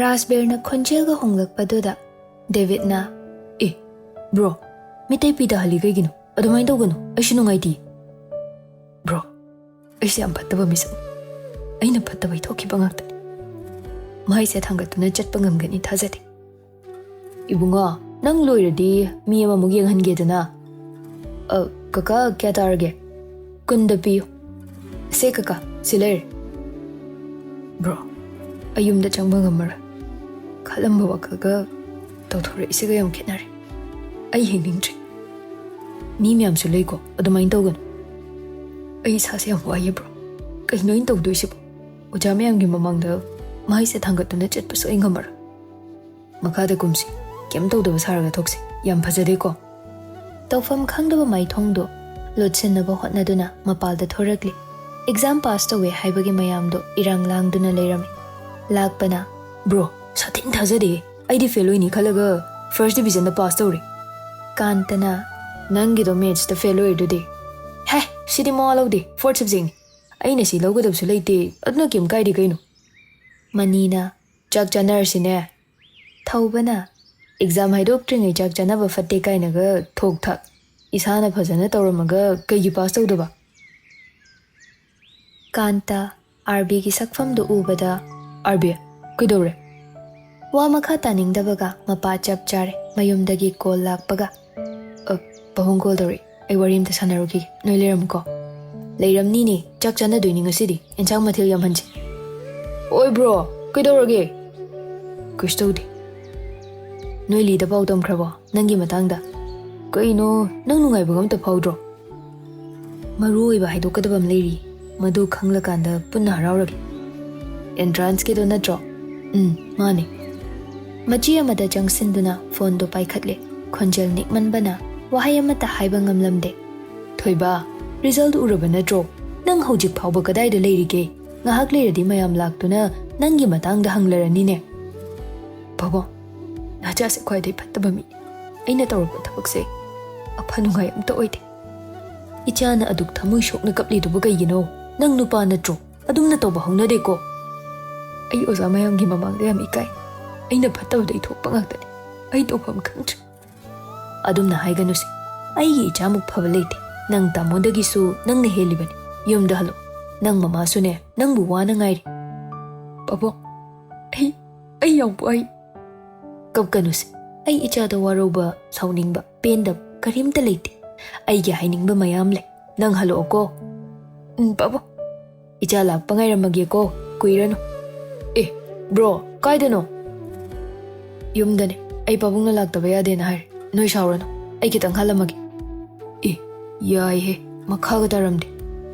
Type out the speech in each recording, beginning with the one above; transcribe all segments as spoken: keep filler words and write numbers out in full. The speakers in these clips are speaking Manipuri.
ꯔꯥꯖꯕꯤꯔꯅ ꯈꯣꯟꯖꯦꯜꯒ ꯍꯣꯡꯂꯛꯄꯗꯨꯗ ꯗꯦꯕꯤꯠꯅ, "ꯑꯦ, ꯕ꯭ꯔꯣ, ꯃꯤꯇꯩ ꯄꯤ ꯇꯥꯍꯜꯂꯤ ꯀꯩꯒꯤꯅꯣ? ꯑꯗꯨꯃꯥꯏꯅ ꯇꯧꯒꯅꯨ, ꯑꯩꯁꯨ ꯅꯨꯡꯉꯥꯏꯇꯦ"꯫ "ꯕ꯭ꯔꯣ, ꯑꯩꯁꯦ ꯌꯥꯝ ꯐꯠꯇꯕ ꯃꯤꯁꯛꯅꯤ꯫ ꯑꯩꯅ ꯐꯠꯇꯕꯩ ꯊꯣꯛꯈꯤꯕ ꯉꯥꯛꯇꯅꯤ꯫ ꯃꯍꯩꯁꯦ ꯊꯥꯡꯒꯠꯇꯨꯅ ꯆꯠꯄ ꯉꯝꯒꯅꯤ ꯊꯥꯖꯗꯦ"꯫ "ꯏꯕꯨꯡꯉꯣ, ꯅꯪ ꯂꯣꯏꯔꯗꯤ ꯃꯤ ꯑꯃꯃꯨꯛ ꯌꯦꯡꯍꯟꯒꯦꯗꯅ"꯫ "ꯑ, ꯀꯀꯥ, ꯀꯌꯥ ꯇꯥꯔꯒꯦ?" "ꯀꯨꯟꯗ ꯄꯤꯌꯨ"꯫ "ꯁꯦ ꯀꯀꯥ, ꯁꯤ ꯂꯩꯔꯦ"꯫ "ꯕ꯭ꯔꯣ, ꯑꯩ ꯌꯨꯝꯗ ꯆꯪꯕ ꯉꯝꯃꯔꯣꯏ꯫ ꯈꯜꯂꯝꯕ ꯋꯥꯈꯜꯒ ꯇꯧꯊꯣꯔꯛꯏꯁꯤꯒ ꯌꯥꯝ ꯈꯦꯠꯅꯔꯦ꯫ ꯑꯩ ꯍꯤꯡꯅꯤꯡꯗ꯭ꯔꯦ꯫ ꯃꯤ ꯃꯌꯥꯝꯁꯨ ꯂꯩꯀꯣ, ꯑꯗꯨꯃꯥꯏꯅ ꯇꯧꯒꯅꯨ꯫ ꯑꯩ ꯏꯁꯥꯁꯦ ꯌꯥꯝ ꯋꯥꯏꯌꯦ ꯕ꯭ꯔꯣ꯫ ꯀꯩꯅꯣ ꯑꯩꯅ ꯇꯧꯗꯣꯏꯁꯤꯕꯣ? ꯑꯣꯖꯥ ꯃꯌꯥꯝꯒꯤ ꯃꯃꯥꯡꯗ ꯃꯍꯩꯁꯦ ꯊꯥꯡꯒꯠꯇꯨꯅ ꯆꯠꯄꯁꯨ ꯑꯩ ꯉꯝꯃꯔꯣꯏ꯫ ꯃꯈꯥꯗ ꯀꯨꯝꯁꯤ꯫ ꯀꯩꯝ ꯇꯧꯗꯕ ꯁꯥꯔꯒ ꯊꯣꯛꯁꯤ꯫ ꯌꯥꯝ ꯐꯖꯗꯦꯀꯣ?" ꯇꯧꯐꯝ ꯈꯪꯗꯕ ꯃꯥꯏꯊꯣꯡꯗꯣ ꯂꯣꯠꯁꯤꯟꯅꯕ ꯍꯣꯠꯅꯗꯨꯅ ꯃꯄꯥꯜꯗ ꯊꯣꯔꯛꯂꯤ꯫ ꯑꯦꯛꯖꯥꯝ ꯄꯥꯁ ꯇꯧꯋꯦ ꯍꯥꯏꯕꯒꯤ ꯃꯌꯥꯝꯗꯣ ꯏꯔꯥꯡ ꯂꯥꯡꯗꯨꯅ ꯂꯩꯔꯝꯃꯤ꯫ ꯂꯥꯛꯄꯅ, "ꯕ꯭ꯔꯣ, ꯁꯥꯊꯤꯅ ꯊꯥꯖꯗꯦ꯫ ꯑꯩꯗꯤ ꯐꯦꯜ ꯑꯣꯏꯅꯤ ꯈꯜꯂꯒ ꯐꯥꯔꯁ ꯗꯤꯕꯤꯖꯟꯗ ꯄꯥꯁ ꯇꯧꯔꯦ"꯫ ꯀꯥꯟꯇꯅ, "ꯅꯪꯒꯤꯗꯣ ꯃꯦꯠꯁꯇ ꯐꯦꯜ ꯑꯣꯏꯔꯤꯗꯨꯗꯤ"꯫ "ꯍꯦ, ꯁꯤꯗꯤ ꯃꯋꯥ ꯂꯧꯗꯦ, ꯐꯣꯔꯠ ꯁꯕꯖꯦꯛꯅꯤ꯫ ꯑꯩꯅ ꯁꯤ ꯂꯧꯒꯗꯕꯁꯨ ꯂꯩꯇꯦ, ꯑꯗꯨꯅ ꯀꯩꯝ ꯀꯥꯏꯗꯦ ꯀꯩꯅꯣ"꯫ ꯃꯅꯤꯅ, "ꯆꯥꯛ ꯆꯥꯅꯔꯁꯤꯅꯦ"꯫ ꯊꯧꯕꯅ, "ꯑꯦꯛꯖꯥꯝ ꯍꯥꯏꯗꯣꯛꯇ꯭ꯔꯤꯉꯩ ꯆꯥꯛ ꯆꯥꯅꯕ ꯐꯠꯇꯦ ꯀꯥꯏꯅꯒ ꯊꯣꯛ ꯊꯥꯛ꯫ ꯏꯁꯥꯅ ꯐꯖꯅ ꯇꯧꯔꯝꯃꯒ ꯀꯩꯒꯤ ꯄꯥꯁ ꯇꯧꯗꯕ?" ꯀꯥꯟꯇ, ꯑꯥꯔꯕꯤꯒꯤ ꯁꯛꯐꯝꯗꯨ ꯎꯕꯗ, "ꯑꯥꯔꯕꯤ, ꯀꯩꯗꯧꯔꯦ?" ꯋꯥ ꯃꯈꯥ ꯇꯥꯅꯤꯡꯗꯕꯒ ꯃꯄꯥ ꯆꯞ ꯆꯥꯔꯦ꯫ ꯃꯌꯨꯝꯗꯒꯤ ꯀꯣꯜ ꯂꯥꯛꯄꯒ, "ꯑ, ꯄꯥꯕꯨꯡ ꯀꯣꯜ ꯇꯧꯔꯛꯏ꯫ ꯑꯩ ꯋꯥꯔꯤ ꯑꯝꯇ ꯁꯥꯟꯅꯔꯨꯈꯤꯒꯦ꯫ ꯅꯣꯏ ꯂꯩꯔꯝꯃꯨꯀꯣ"꯫ "ꯂꯩꯔꯝꯅꯤꯅꯦ, ꯆꯥꯛ ꯆꯥꯅꯗꯣꯏꯅꯤ ꯉꯁꯤꯗꯤ꯫ ꯑꯦꯟꯁꯥꯡ ꯃꯊꯦꯜ ꯌꯥꯝꯍꯟꯁꯤ"꯫ "ꯑꯣꯏ ꯕ꯭ꯔꯣ, ꯀꯩꯗꯧꯔꯒꯦ?" "ꯀꯩꯁꯨ ꯇꯧꯗꯦ"꯫ "ꯅꯣꯏ ꯂꯤꯗ ꯄꯥꯎ ꯇꯝꯈ꯭ꯔꯕꯣ ꯅꯪꯒꯤ ꯃꯇꯥꯡꯗ?" "ꯀꯩꯅꯣ, ꯅꯪ ꯅꯨꯡꯉꯥꯏꯕꯒ ꯑꯝꯇ ꯐꯥꯎꯗ꯭ꯔꯣ?" "ꯃꯔꯨ ꯑꯣꯏꯕ ꯍꯥꯏꯗꯣꯛꯀꯗꯕ ꯑꯃ ꯂꯩꯔꯤ, ꯃꯗꯨ ꯈꯪꯂꯀꯥꯟꯗ ꯄꯨꯟꯅ ꯍꯔꯥꯎꯔꯒꯦ"꯫ "ꯑꯦꯟꯇ꯭ꯔꯥꯟꯁꯀꯤꯗꯣ ꯅꯠꯇ꯭ꯔꯣ?" "ꯎꯝ, ꯃꯥꯅꯦ"꯫ ꯃꯆꯤ ꯑꯃꯗ ꯆꯪꯁꯤꯟꯗꯨꯅ ꯐꯣꯟꯗꯨ ꯄꯥꯏꯈꯠꯂꯦ꯫ ꯈꯣꯟꯖꯦꯜ ꯅꯤꯛꯃꯟꯕꯅ ꯋꯥꯍꯩ ꯑꯃꯠꯇ ꯍꯥꯏꯕ ꯉꯝꯂꯝꯗꯦ꯫ "ꯊꯣꯏꯕ, ꯔꯤꯖꯜꯠ ꯎꯔꯕ ꯅꯠꯇ꯭ꯔꯣ? ꯅꯪ ꯍꯧꯖꯤꯛ ꯐꯥꯎꯕ ꯀꯗꯥꯏꯗ ꯂꯩꯔꯤꯒꯦ? ꯉꯥꯏꯍꯥꯛ ꯂꯩꯔꯗꯤ ꯃꯌꯥꯝ ꯂꯥꯛꯇꯨꯅ ꯅꯪꯒꯤ ꯃꯇꯥꯡꯗ ꯍꯪꯂꯔꯅꯤꯅꯦ"꯫ "ꯄꯥꯕꯨꯡ, ꯅꯍꯥꯆꯥꯁꯦ ꯈ꯭ꯋꯥꯏꯗꯩ ꯐꯠꯇꯕ ꯃꯤꯅꯤ꯫ ꯑꯩꯅ ꯇꯧꯔꯛꯄ ꯊꯕꯛꯁꯦ ꯑꯐ ꯅꯨꯡꯉꯥꯏ ꯑꯝꯇ ꯑꯣꯏꯗꯦ꯫ ꯏꯆꯥꯅ ꯑꯗꯨꯛ ꯊꯃꯣꯏ ꯁꯣꯛꯅ ꯀꯞꯂꯤꯗꯨꯕꯨ ꯀꯩꯒꯤꯅꯣ? ꯅꯪ ꯅꯨꯄꯥ ꯅꯠꯇ꯭ꯔꯣ? ꯑꯗꯨꯝꯅ ꯇꯧꯕ ꯍꯧꯅꯗꯦꯀꯣ"꯫ ꯑꯩ ꯑꯣꯖꯥ ꯃꯌꯥꯝꯒꯤ ꯃꯃꯥꯡꯗ ꯌꯥꯝ ꯏꯀꯥꯏ꯫ ꯑꯩꯅ ꯐꯠꯇꯕꯗ ꯏꯊꯣꯛꯄ ꯉꯥꯛꯇꯅꯤ꯫ ꯑꯩ ꯇꯧꯐꯝ ꯈꯪꯗ꯭ꯔꯦ꯫ ꯑꯗꯨꯝꯅ ꯍꯥꯏꯒꯅꯨꯁꯦ꯫ ꯑꯩꯒꯤ ꯏꯆꯥꯃꯨꯛ ꯐꯕ ꯂꯩꯇꯦ꯫ ꯅꯪ ꯇꯥꯃꯣꯗꯒꯤꯁꯨ ꯅꯪꯅ ꯍꯦꯜꯂꯤꯕꯅꯤ꯫ ꯌꯨꯝꯗ ꯍꯜꯂꯣ꯫ ꯅꯪ ꯃꯃꯥꯁꯨꯅꯦ, ꯅꯪꯕꯨ ꯋꯥꯅ ꯉꯥꯏꯔꯤ꯫ ꯄꯥꯕꯨꯡ, ꯑꯩ, ꯑꯩ ꯌꯥꯝ ꯋꯥꯏ꯫ ꯀꯞꯀꯅꯨꯁꯦ꯫ ꯑꯩ ꯏꯆꯥꯗ ꯋꯥꯔꯧꯕ, ꯁꯥꯎꯅꯤꯡꯕ, ꯄꯦꯟꯗꯕ ꯀꯔꯤꯝꯇ ꯂꯩꯇꯦ꯫ ꯑꯩꯒꯤ ꯍꯥꯏꯅꯤꯡꯕ ꯃꯌꯥꯝ ꯂꯩ꯫ ꯅꯪ ꯍꯜꯂꯛꯑꯣꯀꯣ꯫ ꯎꯝ, ꯄꯥꯕꯨꯡ꯫ ꯏꯆꯥ ꯂꯥꯛꯄ ꯉꯥꯏꯔꯝꯃꯒꯦꯀꯣ, ꯀꯨꯏꯔꯅꯨ꯫ ꯑꯦ, ꯕ꯭ꯔꯣ, ꯀꯥꯏꯗꯅꯣ? ꯌꯨꯝꯗꯅꯦ꯫ ꯑꯩ ꯄꯥꯕꯨꯡꯅ ꯂꯥꯛꯇꯕ ꯌꯥꯗꯦꯅ ꯍꯥꯏꯔꯦ꯫ ꯅꯣꯏ ꯁꯥꯎꯔꯅꯨ꯫ ꯑꯩ ꯈꯤꯇꯪ ꯍꯜꯂꯝꯃꯒꯦ꯫ ꯑꯦ, ꯌꯥꯏꯍꯦ꯫ ꯃꯈꯥꯒ ꯇꯥꯔꯝꯗꯦ꯫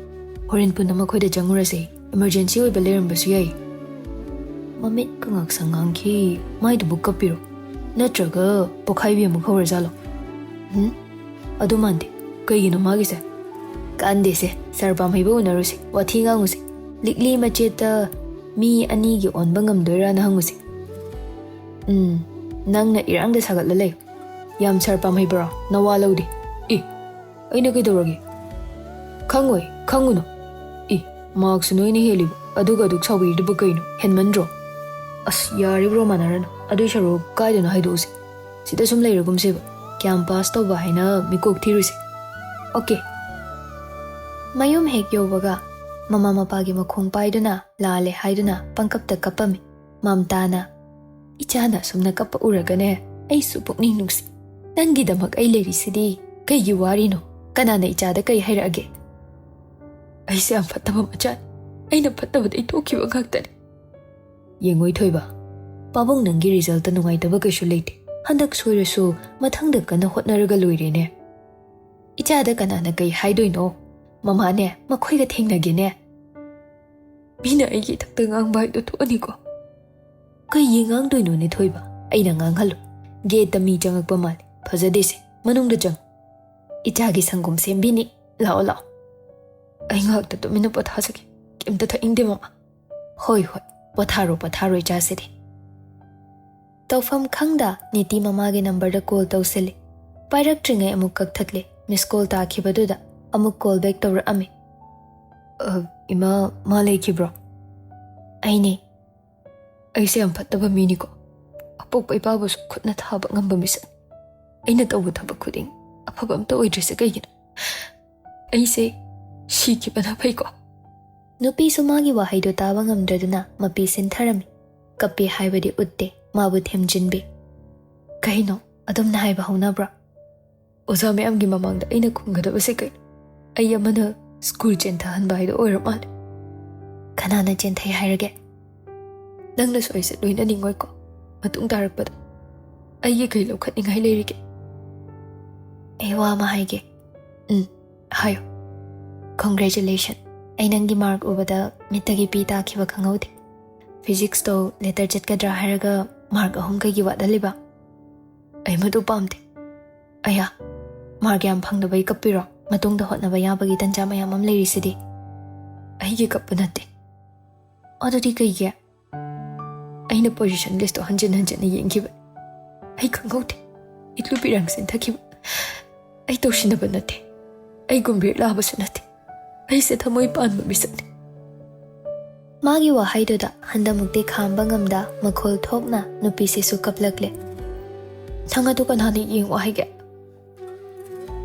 ꯍꯣꯔꯦꯟ ꯄꯨꯟꯅ ꯃꯈꯣꯏꯗ ꯆꯪꯉꯨꯔꯁꯦ꯫ ꯏꯃꯔꯖꯦꯟꯁꯤ ꯑꯣꯏꯕ ꯂꯩꯔꯝꯕꯁꯨ ꯌꯥꯏ꯫ ꯃꯃꯤꯠꯀ ꯉꯥꯛꯁꯪ ꯉꯥꯡꯈꯤ꯫ ꯃꯥꯏꯗꯨꯕꯨ ꯀꯞꯄꯤꯔꯣ? ꯅꯠꯇ꯭ꯔꯒ ꯄꯣꯈꯥꯏꯕꯤ ꯑꯃꯨꯛ ꯍꯧꯔꯖꯥꯠꯂꯣ? ꯎꯝ? ꯑꯗꯨ ꯃꯥꯟꯗꯦ꯫ ꯀꯩꯒꯤꯅꯣ ꯃꯥꯒꯤꯁꯦ? ꯀꯥꯟꯗꯦꯁꯦ, ꯁꯥꯔ ꯄꯥꯝꯍꯩꯕ ꯎꯅꯔꯨꯁꯦ, ꯋꯥꯊꯤ ꯉꯥꯡꯉꯨꯁꯦ꯫ ꯂꯤꯛꯂꯤ ꯃꯆꯦꯠꯇ ꯃꯤ ꯑꯅꯤꯒꯤ ꯑꯣꯟꯕ ꯉꯝꯗꯣꯏꯔꯥꯅ ꯍꯪꯉꯨꯁꯦ꯫ ꯎꯝ, ꯅꯪꯅ ꯏꯔꯥꯡꯗ ꯁꯥꯒꯠꯂ ꯂꯩ꯫ ꯌꯥꯝ ꯁꯥꯔ ꯄꯥꯝꯍꯩꯕ꯭ꯔꯣ? ꯅꯋꯥ ꯂꯧꯗꯦ꯫ ꯑꯦ, ꯑꯩꯅ ꯀꯩꯗꯧꯔꯒꯦ? ꯈꯪꯉꯣꯏ, ꯈꯪꯉꯨꯅꯨ꯫ ꯑꯦ, ꯃꯥꯔꯛꯁꯨ ꯅꯣꯏꯅ ꯍꯦꯜꯂꯤꯕ, ꯑꯗꯨꯒ ꯑꯗꯨꯛ ꯁꯥꯎꯕꯤꯔꯤꯗꯨꯕꯨ ꯀꯩꯅꯣ? ꯍꯦꯟꯃꯟꯗ꯭ꯔꯣ? ꯑꯁ, ꯌꯥꯔꯦ ꯕ꯭ꯔꯣ, ꯃꯥꯟꯅꯔꯅꯨ꯫ ꯑꯗꯨꯏ ꯁꯔꯨꯛ ꯀꯥꯏꯗꯅꯣ ꯍꯥꯏꯗꯣꯛꯎꯁꯦ꯫ ꯁꯤꯗ ꯁꯨꯝ ꯂꯩꯔꯒꯨꯝꯁꯦꯕ꯫ ꯀꯌꯥꯝ ꯄꯥꯁ ꯇꯧꯕ ꯍꯥꯏꯅ ꯃꯤꯀꯣꯛ ꯊꯤꯔꯨꯁꯦ꯫ ꯑꯣꯀꯦ꯫ ꯃꯌꯨꯝ ꯍꯦꯛ ꯌꯧꯕꯒ ꯃꯃꯥ ꯃꯄꯥꯒꯤ ꯃꯈꯣꯡ ꯄꯥꯏꯗꯨꯅ ꯂꯥꯜꯂꯦ ꯍꯥꯏꯗꯨꯅ ꯄꯪꯀꯞꯇ ꯀꯞꯄꯝꯃꯤ꯫ ꯃꯝꯇꯥꯅ, "ꯏꯆꯥꯅ ꯑꯁꯨꯝꯅ ꯀꯞꯄ ꯎꯔꯒꯅꯦ, ꯑꯩꯁꯨ ꯄꯨꯛꯅꯤꯡ ꯅꯨꯡꯁꯤ꯫ ꯅꯪꯒꯤꯗꯃꯛ ꯑꯩ ꯂꯩꯔꯤꯁꯤꯗꯤ꯫ ꯀꯩꯒꯤ ꯋꯥꯔꯤꯅꯣ? ꯀꯅꯥꯅ ꯏꯆꯥꯗ ꯀꯩ ꯍꯥꯏꯔꯛꯑꯒꯦ? ꯑꯩꯁꯦ ꯌꯥꯝ ꯐꯠꯇꯕ ꯃꯆꯥꯅꯤ꯫ ꯑꯩꯅ ꯐꯠꯇꯕꯗ ꯏꯊꯣꯛꯈꯤꯕ ꯉꯥꯛꯇꯅꯤ꯫" ꯌꯦꯡꯉꯣꯏ ꯊꯣꯏꯕ, ꯄꯥꯕꯨꯡ ꯅꯪꯒꯤ ꯔꯤꯖꯜꯇ ꯅꯨꯡꯉꯥꯏꯇꯕ ꯀꯩꯁꯨ ꯂꯩꯇꯦ꯫ ꯍꯟꯗꯛ ꯁꯣꯏꯔꯁꯨ ꯃꯊꯪꯗ ꯀꯟꯅ ꯍꯣꯠꯅꯔꯒ ꯂꯣꯏꯔꯦꯅꯦ꯫ ꯏꯆꯥꯗ ꯀꯅꯥꯅ ꯀꯩ ꯍꯥꯏꯗꯣꯏꯅꯣ? ꯃꯃꯥꯅꯦ, ꯃꯈꯣꯏꯒ ꯊꯦꯡꯅꯒꯦꯅꯦ꯫ ꯃꯤꯅ ꯑꯩꯒꯤ ꯏꯊꯛꯇ ꯉꯥꯡꯕ ꯍꯥꯏꯗꯣ ꯊꯣꯛꯑꯅꯤꯀꯣ꯫ ꯀꯩꯒꯤ ꯉꯥꯡꯗꯣꯏꯅꯣꯅꯦ ꯊꯣꯏꯕ? ꯑꯩꯅ ꯉꯥꯡꯍꯜꯂꯣ꯫ ꯒꯦꯠꯇ ꯃꯤ ꯆꯪꯉꯛꯄ ꯃꯥꯜꯂꯦ꯫ ꯐꯖꯗꯦꯁꯦ꯫ ꯃꯅꯨꯡꯗ ꯆꯪꯉꯨ꯫ ꯏꯆꯥꯒꯤ ꯁꯪꯒꯣꯝ ꯁꯦꯝꯕꯤꯅꯤ꯫ ꯂꯥꯛꯑꯣ, ꯂꯥꯛꯑꯣ꯫ ꯑꯩ ꯉꯥꯏꯍꯥꯛꯇ ꯇꯨꯃꯤꯟꯅ ꯄꯣꯊꯥꯖꯒꯦ꯫ ꯀꯩꯝꯇ ꯊꯛꯅꯤꯡꯗꯦ, ꯃꯃꯥ꯫ ꯍꯣꯏ, ꯍꯣꯏ꯫ ꯄꯣꯊꯥꯔꯣ, ꯄꯣꯊꯥꯔꯣ, ꯏꯆꯥꯁꯤꯗꯤ꯫ ꯇꯧꯐꯝ ꯈꯪꯗ ꯅꯤꯇꯤ ꯃꯃꯥꯒꯤ ꯅꯝꯕꯔꯗ ꯀꯣꯜ ꯇꯧꯁꯤꯜꯂꯤ꯫ ꯄꯥꯏꯔꯛꯇ꯭ꯔꯤꯉꯩ ꯑꯃꯨꯛ ꯀꯛꯊꯠꯂꯦ꯫ ꯃꯤꯁ ꯀꯣꯜ ꯇꯥꯈꯤꯕꯗꯨꯗ ꯑꯃꯨꯛ ꯀꯣꯜ ꯕꯦꯛ ꯇꯧꯔꯛꯑꯝꯃꯤ꯫ "ꯑ, ꯏꯃꯥ, ꯃꯥ ꯂꯩꯈꯤꯕ꯭ꯔꯣ?" "ꯑꯩꯅꯦ, ꯑꯩꯁꯦ ꯌꯥꯝ ꯐꯠꯇꯕ ꯃꯤꯅꯤꯀꯣ꯫ ꯑꯄꯣꯛꯄ ꯏꯄꯥꯕꯨꯁꯨ ꯈꯨꯠꯅ ꯊꯥꯕ ꯉꯝꯕ ꯃꯤꯁꯛ꯫ ꯑꯩꯅ ꯇꯧꯕ ꯊꯕꯛ ꯈꯨꯗꯤꯡ ꯑꯐꯕ ꯑꯝꯇ ꯑꯣꯏꯗ꯭ꯔꯤꯁꯦ ꯀꯩꯒꯤꯅꯣ? ꯑꯩꯁꯦ ꯁꯤꯈꯤꯕꯅ ꯐꯩꯀꯣ꯫ ꯅꯨꯄꯤꯁꯨ ꯃꯥꯒꯤ ꯋꯥꯍꯩꯗꯨ ꯇꯥꯕ ꯉꯝꯗ꯭ꯔꯗꯨꯅ ꯃꯄꯤ ꯁꯤꯟꯊꯔꯝꯃꯤ꯫ ꯀꯞꯄꯤ ꯍꯥꯏꯕꯗꯤ ꯎꯠꯇꯦ, ꯃꯥꯕꯨ ꯊꯦꯝꯖꯤꯟꯕꯤ꯫ "ꯀꯩꯅꯣ, ꯑꯗꯨꯝꯅ ꯍꯥꯏꯕ ꯍꯧꯅꯕ꯭ꯔꯣ?" ꯑꯣꯖꯥ ꯃꯌꯥꯝꯒꯤ ꯃꯃꯥꯡꯗ ꯑꯩꯅ ꯈꯨꯝꯒꯗꯕꯁꯦ ꯀꯩꯅꯣ? ꯑꯩ ꯑꯃꯅ ꯁ꯭ꯀꯨꯜ ꯆꯦꯟꯊꯍꯟꯕ ꯍꯥꯏꯗꯣ ꯑꯣꯏꯔ ꯃꯥꯜꯂꯦ꯫ "ꯀꯅꯥꯅ ꯆꯦꯟꯊꯩ ꯍꯥꯏꯔꯒꯦ? ꯅꯪꯅꯁꯨ ꯑꯩꯁꯦ ꯂꯣꯏꯅꯅꯤꯡꯉꯣꯏꯀꯣ꯫ ꯃꯇꯨꯡ ꯇꯥꯔꯛꯄꯗ ꯑꯩꯒꯤ ꯀꯩ ꯂꯧꯈꯠꯅꯤꯡꯉꯥꯏ ꯂꯩꯔꯤꯒꯦ?" "ꯑꯩ ꯋꯥ ꯑꯃ ꯍꯥꯏꯒꯦ꯫" "ꯎꯝ, ꯍꯥꯏꯌꯣ꯫" "Congratulation꯫ ꯑꯩ ꯅꯪꯒꯤ ꯃꯥꯔꯛ ꯎꯕꯗ ꯃꯤꯠꯇꯒꯤ ꯄꯤ ꯇꯥꯈꯤꯕ ꯈꯪꯍꯧꯗꯦ꯫ ꯐꯤꯖꯤꯛꯁꯇꯣ ꯂꯦꯇꯔ ꯆꯠꯀꯗ꯭ꯔꯥ ꯍꯥꯏꯔꯒ ꯃꯥꯔꯛ ꯑꯍꯨꯝ ꯀꯩꯒꯤ ꯋꯥꯠꯍꯜꯂꯤꯕ?" "ꯑꯩ ꯃꯗꯨ ꯄꯥꯝꯗꯦ꯫ ꯑꯌꯥ, ꯃꯥꯔꯛ ꯌꯥꯝ ꯐꯪꯗꯕꯩ ꯀꯞꯄꯤꯔꯣ? ꯃꯇꯨꯡꯗ ꯍꯣꯠꯅꯕ ꯌꯥꯕꯒꯤ ꯇꯟꯖꯥ ꯃꯌꯥꯝ ꯑꯃ ꯂꯩꯔꯤꯁꯤꯗꯤ꯫" "ꯑꯩꯒꯤ ꯀꯞꯄ ꯅꯠꯇꯦ꯫" "ꯑꯗꯨꯗꯤ ꯀꯩꯒꯤ?" "ꯑꯩꯅ ꯄꯣꯖꯤꯁꯟ ꯂꯤꯁꯇꯣ ꯍꯟꯖꯤꯟ ꯍꯟꯖꯤꯟꯅ ꯌꯦꯡꯈꯤꯕ꯫ ꯑꯩ ꯈꯪꯍꯧꯗꯦ꯫ ꯏꯠꯂꯨ ꯄꯤꯔꯥꯡ ꯆꯦꯟꯊꯈꯤꯕ꯫ ꯑꯩ ꯇꯧꯁꯤꯟꯅꯕ ꯅꯠꯇꯦ꯫ ꯑꯩ ꯒꯨꯝꯕꯤꯔ ꯂꯥꯕꯁꯨ ꯅꯠꯇꯦ꯫ ꯑꯩꯁꯦ ꯊꯃꯣꯏ ꯄꯥꯟꯕ ꯃꯤꯁꯛꯅꯤ꯫" ꯃꯥꯒꯤ ꯋꯥꯍꯩꯗꯨꯗ ꯍꯟꯗꯃꯨꯛꯇꯤ ꯈꯥꯝꯕ ꯉꯝꯗ ꯃꯈꯣꯜ ꯊꯣꯛꯅ ꯅꯨꯄꯤꯁꯤꯁꯨ ꯀꯞꯂꯛꯂꯦ꯫ "ꯅꯪ ꯑꯗꯨ ꯀꯅꯥꯅ ꯌꯦꯡꯉꯣ ꯍꯥꯏꯒꯦ?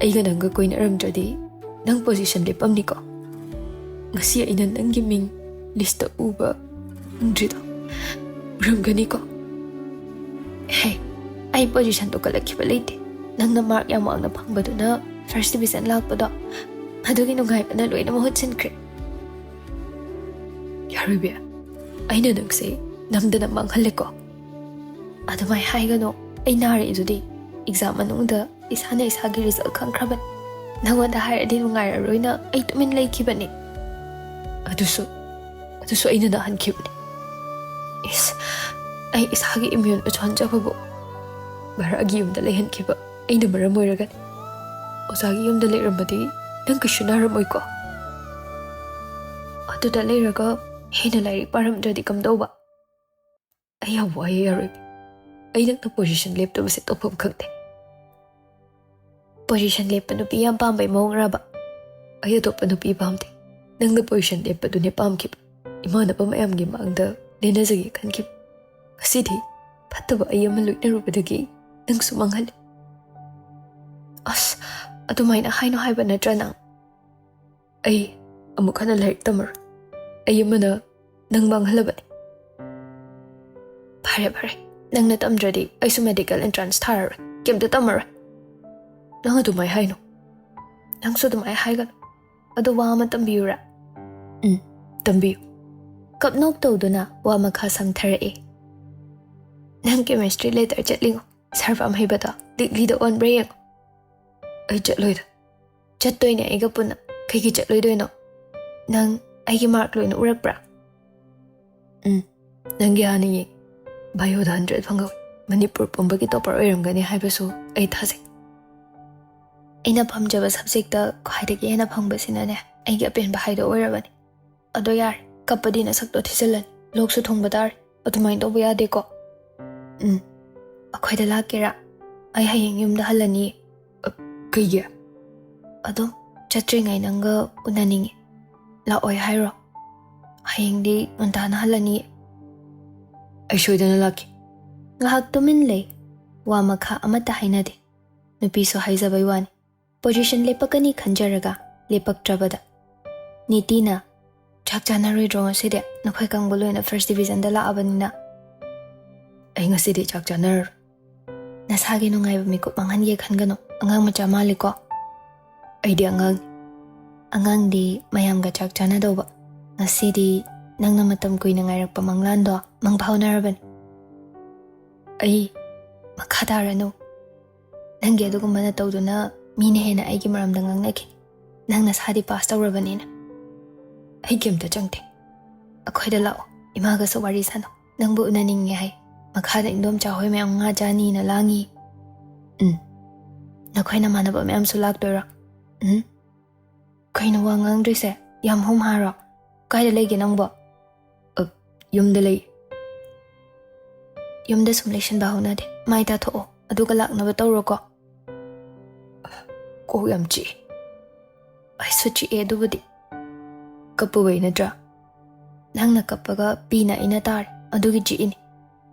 ꯑꯩꯒ ꯅꯪꯒ ꯀꯣꯏꯅꯔꯝꯗ꯭ꯔꯗꯤ ꯅꯪ ꯄꯣꯖꯤꯁꯟ ꯂꯦꯞꯄꯝꯅꯤꯀꯣ꯫ ꯉꯁꯤ ꯑꯩꯅ ꯅꯪꯒꯤ ꯃꯤꯡ ꯂꯤꯁꯇ ꯎꯕ ꯐꯪꯗ꯭ꯔꯤꯗꯣ ꯎꯔꯝꯒꯅꯤꯀꯣ꯫" "ꯍꯦ, ꯑꯩ ꯄꯣꯖꯤꯁꯟꯗꯣ ꯀꯜꯂꯛꯈꯤꯕ ꯂꯩꯇꯦ꯫ ꯅꯪꯅ ꯃꯥꯔꯛ ꯌꯥꯝ ꯋꯥꯡꯅ ꯐꯪꯕꯗꯨꯅ ꯐꯥꯔꯁ ꯗꯤꯕꯤꯖꯟ ꯂꯥꯛꯄꯗꯣ, ꯑꯗꯨꯒꯤ ꯅꯨꯡꯉꯥꯏꯕꯅ ꯂꯣꯏꯅ ꯃꯍꯨꯠ ꯁꯤꯟꯈ꯭ꯔꯦ꯫" "ꯌꯥꯔꯣꯏꯕꯤ, ꯑꯩꯅ ꯅꯪꯁꯦ ꯅꯝꯗꯅ ꯃꯥꯡꯍꯜꯂꯦꯀꯣ꯫" "ꯑꯗꯨꯃꯥꯏ ꯍꯥꯏꯒꯅꯣ꯫ ꯑꯩ ꯅꯥꯔꯛꯏꯗꯨꯗꯤ꯫ ꯑꯦꯛꯖꯥꯝ ꯃꯅꯨꯡꯗ ꯏꯁꯥꯅ ꯏꯁꯥꯒꯤ ꯔꯤꯖꯜ ꯈꯪꯈ꯭ꯔꯕꯅꯤ꯫ ꯅꯪꯉꯣꯟꯗ ꯍꯥꯏꯔꯗꯤ ꯅꯨꯡꯉꯥꯏꯔꯔꯣꯏꯅ ꯑꯩ ꯇꯨꯃꯤꯟ ꯂꯩꯈꯤꯕꯅꯤ꯫ ꯑꯗꯨꯁꯨ, ꯑꯗꯨꯁꯨ ꯑꯩꯅ ꯅꯥꯍꯟꯈꯤꯕꯅꯤ꯫ ꯏꯁ, ꯑꯩ ꯏꯁꯥꯒꯤ ꯏꯃ꯭ꯌꯨꯟ ꯁꯣꯟꯖꯕꯕꯨ ꯚꯔꯥꯒꯤ ꯌꯨꯝꯗ ꯂꯩꯍꯟꯈꯤꯕ ꯑꯩꯅ ꯃꯔꯝ ꯑꯣꯏꯔꯒꯅꯤ꯫ ꯑꯣꯖꯥꯒꯤ ꯌꯨꯝꯗ ꯂꯩꯔꯝꯃꯗꯤ ꯅꯪ ꯀꯩꯁꯨ ꯅꯥꯔꯝꯃꯣꯏꯀꯣ꯫ ꯑꯗꯨꯗ ꯂꯩꯔꯒ ꯍꯦꯟꯅ ꯂꯥꯏꯔꯤꯛ ꯄꯥꯔꯝꯗ꯭ꯔꯗꯤ ꯀꯝꯗꯧꯕ?" "ꯑꯩ ꯌꯥꯝ ꯋꯥꯏꯌꯦ, ꯌꯥꯔꯣꯏꯕꯤ꯫ ꯑꯩ ꯅꯪꯅ ꯄꯣꯖꯤꯁꯟ ꯂꯦꯞꯇꯕꯁꯦ ꯇꯧꯐꯝ ꯈꯪꯗꯦ꯫ ꯄꯣꯖꯤꯁꯟ ꯂꯦꯞꯄ ꯅꯨꯄꯤ ꯌꯥꯝ ꯄꯥꯝꯕꯩ ꯃꯑꯣꯡꯔꯕ?" "ꯑꯩ ꯑꯇꯣꯞꯄ ꯅꯨꯄꯤ ꯄꯥꯝꯗꯦ꯫ ꯅꯪꯅ ꯄꯣꯖꯤꯁꯟ ꯂꯦꯞꯄꯗꯨꯅꯦ ꯄꯥꯝꯈꯤꯕ꯫ ꯏꯃꯥꯟꯅꯕ ꯃꯌꯥꯝꯒꯤ ꯃꯥꯡꯗ ꯂꯦꯟꯅꯖꯒꯦ ꯈꯟꯈꯤꯕ꯫ ꯉꯁꯤꯗꯤ ꯐꯠꯇꯕ ꯑꯩ ꯑꯃ ꯂꯣꯏꯅꯔꯨꯕꯗꯒꯤ ꯅꯪꯁꯨ ꯃꯥꯡꯍꯜꯂꯦ꯫ ꯑꯁ, ꯑꯗꯨꯃꯥꯏꯅ ꯍꯥꯏꯅꯣ ꯍꯥꯏꯕ ꯅꯠꯇ꯭ꯔꯥ ꯅꯪ? ꯑꯩ ꯑꯃꯨꯛ ꯍꯟꯅ ꯂꯥꯏꯔꯤꯛ ꯇꯝꯃꯔꯣꯏ꯫ ꯑꯩ ꯑꯃꯅ ꯅꯪ ꯃꯥꯡꯍꯜꯂꯕꯅꯤ꯫ ꯐꯔꯦ, ꯐꯔꯦ, ꯅꯪꯅ ꯇꯝꯗ꯭ꯔꯗꯤ ꯑꯩꯁꯨ ꯃꯦꯗꯤꯀꯦꯜ ꯑꯦꯟꯇ꯭ꯔꯥꯟꯁ ꯊꯥꯔꯔꯣꯏ, ꯀꯩꯝꯇ ꯇꯝꯃꯔꯣꯏ꯫ ꯅꯪ ꯑꯗꯨꯃꯥꯏ ꯍꯥꯏꯅꯣ꯫ ꯅꯪꯁꯨ ꯑꯗꯨꯃꯥꯏ ꯍꯥꯏꯒꯅꯨ꯫ ꯑꯗꯣ ꯋꯥ ꯑꯃ ꯇꯝꯕꯤꯌꯨꯔꯥ? ꯎꯝ, ꯇꯝꯕꯤꯌꯨ꯫ ꯀꯞ ꯅꯣꯛ ꯇꯧꯗꯨꯅ ꯋꯥ ꯃꯈꯥ ꯁꯝꯊꯔꯛꯏ꯫ ꯅꯪ ꯀꯦꯃꯤꯁꯇ꯭ꯔꯤ ꯂꯦꯇꯔ ꯆꯠꯂꯤꯉꯣ, ꯁꯥꯔ ꯄꯥꯝꯍꯩꯕꯗꯣ ꯂꯤꯛꯂꯤꯗ ꯑꯣꯟꯕ꯭ꯔꯥ ꯌꯦꯡꯉꯣ꯫ ꯑꯩ ꯆꯠꯂꯣꯏꯗ꯫ ꯆꯠꯇꯣꯏꯅꯦ ꯑꯩꯒ ꯄꯨꯟꯅ꯫ ꯀꯩꯒꯤ ꯆꯠꯂꯣꯏꯗꯣꯏꯅꯣ? ꯅꯪ ꯑꯩꯒꯤ ꯃꯥꯔꯛ ꯂꯣꯏꯅ ꯎꯔꯛꯄ꯭ꯔꯥ? ꯎꯝ, ꯅꯪꯒꯤ ꯍꯥꯟꯅ ꯌꯦꯡ꯫ ꯕꯥꯏꯑꯣꯗ ꯍꯟꯗ꯭ꯔꯦꯠ ꯐꯪꯍꯧꯏ꯫ ꯃꯅꯤꯄꯨꯔ ꯄꯨꯝꯕꯒꯤ ꯇꯣꯄꯔ ꯑꯣꯏꯔꯝꯒꯅꯤ ꯍꯥꯏꯕꯁꯨ ꯑꯩ ꯊꯥꯖꯩ꯫ ꯑꯩꯅ ꯄꯥꯝꯖꯕ ꯁꯕꯖꯦꯛꯇ ꯈ꯭ꯋꯥꯏꯗꯒꯤ ꯍꯦꯟꯅ ꯐꯪꯕꯁꯤꯅꯅꯦ ꯑꯩꯒꯤ ꯑꯄꯦꯟꯕ ꯍꯥꯏꯗꯣ ꯑꯣꯏꯔꯕꯅꯤ꯫ ꯑꯗꯣ ꯌꯥꯔꯦ, ꯀꯞꯄꯗꯤ ꯅꯁꯛꯇꯣ ꯊꯤꯖꯤꯜꯂꯅꯤ, ꯂꯣꯛꯁꯨ ꯊꯨꯡꯕ ꯇꯥꯔꯦ꯫ ꯑꯗꯨꯃꯥꯏꯅ ꯇꯧꯕ ꯌꯥꯗꯦꯀꯣ꯫ ꯎꯝ, ꯑꯩꯈꯣꯏꯗ ꯂꯥꯛꯀꯦꯔꯥ? ꯑꯩ ꯍꯌꯦꯡ ꯌꯨꯝꯗ ꯍꯜꯂꯅꯤ꯫ ꯑ, ꯀꯩꯒꯤ? ꯑꯗꯨꯝ ꯆꯠꯇ꯭ꯔꯤꯉꯩ ꯅꯪꯒ ꯎꯅꯅꯤꯡꯉꯤ꯫ ꯂꯥꯛꯑꯣꯏ ꯍꯥꯏꯔꯣ? ꯍꯌꯦꯡꯗꯤ ꯉꯟꯇꯥꯅ ꯍꯜꯂꯅꯤ꯫ ꯑꯩ ꯁꯣꯏꯗꯅ ꯂꯥꯛꯀꯦ꯫ ꯉꯥꯏꯍꯥꯛ ꯇꯨꯃꯤꯟ ꯂꯩ꯫ ꯋꯥ ꯃꯈꯥ ꯑꯃꯠꯇ ꯍꯥꯏꯅꯗꯦ꯫ ꯅꯨꯄꯤꯁꯨ ꯍꯥꯏꯖꯕꯩ ꯋꯥꯅꯤ꯫ ꯄꯣꯖꯤꯁꯟ ꯂꯦꯞꯄꯛꯀꯅꯤ ꯈꯟꯖꯔꯒ ꯂꯦꯞꯄꯛꯇ꯭ꯔꯕꯗ ꯅꯤꯇꯤꯅ, "ꯆꯥꯛ ꯆꯥꯅꯔꯣꯏꯗ꯭ꯔꯣ ꯉꯁꯤꯗꯤ? ꯅꯈꯣꯏ ꯀꯥꯡꯕꯨ ꯂꯣꯏꯅ ꯐꯥꯔꯁ ꯗꯤꯕꯤꯖꯟꯗ ꯂꯥꯛꯑꯕꯅꯤꯅ꯫" "ꯑꯩ ꯉꯁꯤꯗꯤ ꯆꯥꯛ ꯆꯥꯅꯔꯔꯣꯏ꯫" "ꯅꯁꯥꯒꯤ ꯅꯨꯡꯉꯥꯏꯕ ꯃꯤꯀꯨꯞ ꯃꯥꯡꯍꯟꯒꯦ ꯈꯟꯒꯅꯨ꯫ ꯑꯉꯥꯡ ꯃꯆꯥ ꯃꯥꯜꯂꯤꯀꯣ?" "ꯑꯩꯗꯤ ꯑꯉꯥꯡꯅꯤ꯫" "ꯑꯉꯥꯡꯗꯤ ꯃꯌꯥꯝꯒ ꯆꯥꯛ ꯆꯥꯅꯗꯧꯕ꯫ ꯉꯁꯤꯗꯤ ꯅꯪꯅ ꯃꯇꯝ ꯀꯨꯏꯅ ꯉꯥꯏꯔꯛꯄ ꯃꯪꯂꯥꯟꯗꯣ ꯃꯪꯐꯥꯎꯅꯔꯕꯅꯤ꯫" "ꯑꯩ ꯃꯈꯥ ꯇꯥꯔꯅꯨ꯫ ꯅꯪꯒꯤ ꯑꯗꯨꯒꯨꯝꯕ ꯅꯇꯧꯗꯨꯅ ꯃꯤꯅ ꯍꯦꯟꯅ ꯑꯩꯒꯤ ꯃꯔꯝꯗ ꯉꯥꯡꯅꯈꯤ꯫ ꯅꯪ ꯅꯁꯥꯗꯤ ꯄꯥꯁ ꯇꯧꯔꯕꯅꯤꯅ꯫" "ꯑꯩ ꯀꯩꯝꯇ ꯆꯪꯗꯦ꯫ ꯑꯩꯈꯣꯏꯗ ꯂꯥꯛꯑꯣ, ꯏꯃꯥꯒꯁꯨ ꯋꯥꯔꯤ ꯁꯥꯟꯅꯧ꯫ ꯅꯪꯕꯨ ꯎꯅꯅꯤꯡꯉꯦ ꯍꯥꯏ꯫ ꯃꯈꯥꯗ ꯏꯟꯗꯣꯝꯆꯥ ꯍꯣꯏ ꯃꯌꯥꯝ ꯉꯥ ꯆꯥꯅꯤꯅ ꯂꯥꯡꯉꯤ꯫" "ꯎꯝ꯫ ꯅꯈꯣꯏ ꯅꯃꯥꯟꯅꯕ ꯃꯌꯥꯝꯁꯨ ꯂꯥꯛꯇꯣꯏꯔꯣ?" "ꯎꯝ꯫ ꯀꯩꯅꯣ ꯋꯥ ꯉꯥꯡꯗ꯭ꯔꯤꯁꯦ? ꯌꯥꯝ ꯍꯨꯝ ꯍꯥꯔꯣ? ꯀꯥꯏꯗ ꯂꯩꯒꯦ ꯅꯪꯕꯣ?" "ꯑ, ꯌꯨꯝꯗ ꯂꯩ꯫" "ꯌꯨꯝꯗ ꯁꯨꯝ ꯂꯩꯁꯤꯟꯕ ꯍꯧꯅꯗꯦ꯫ ꯃꯥꯏ ꯇꯥꯊꯣꯛꯑꯣ, ꯑꯗꯨꯒ ꯂꯥꯛꯅꯕ ꯇꯧꯔꯣꯀꯣ꯫" "ꯀꯣꯛ ꯌꯥꯝ ꯆꯤꯛꯑꯦ꯫" "ꯑꯩꯁꯨ ꯆꯤꯛꯑꯦ ꯑꯗꯨꯕꯨꯗꯤ꯫ ꯀꯞꯄꯨꯕꯩ ꯅꯠꯇ꯭ꯔꯥ? ꯅꯪꯅ ꯀꯞꯄꯒ ꯄꯤꯅ ꯑꯩꯅ ꯇꯥꯔꯦ, ꯑꯗꯨꯒꯤ ꯆꯤꯛꯏꯅꯤ꯫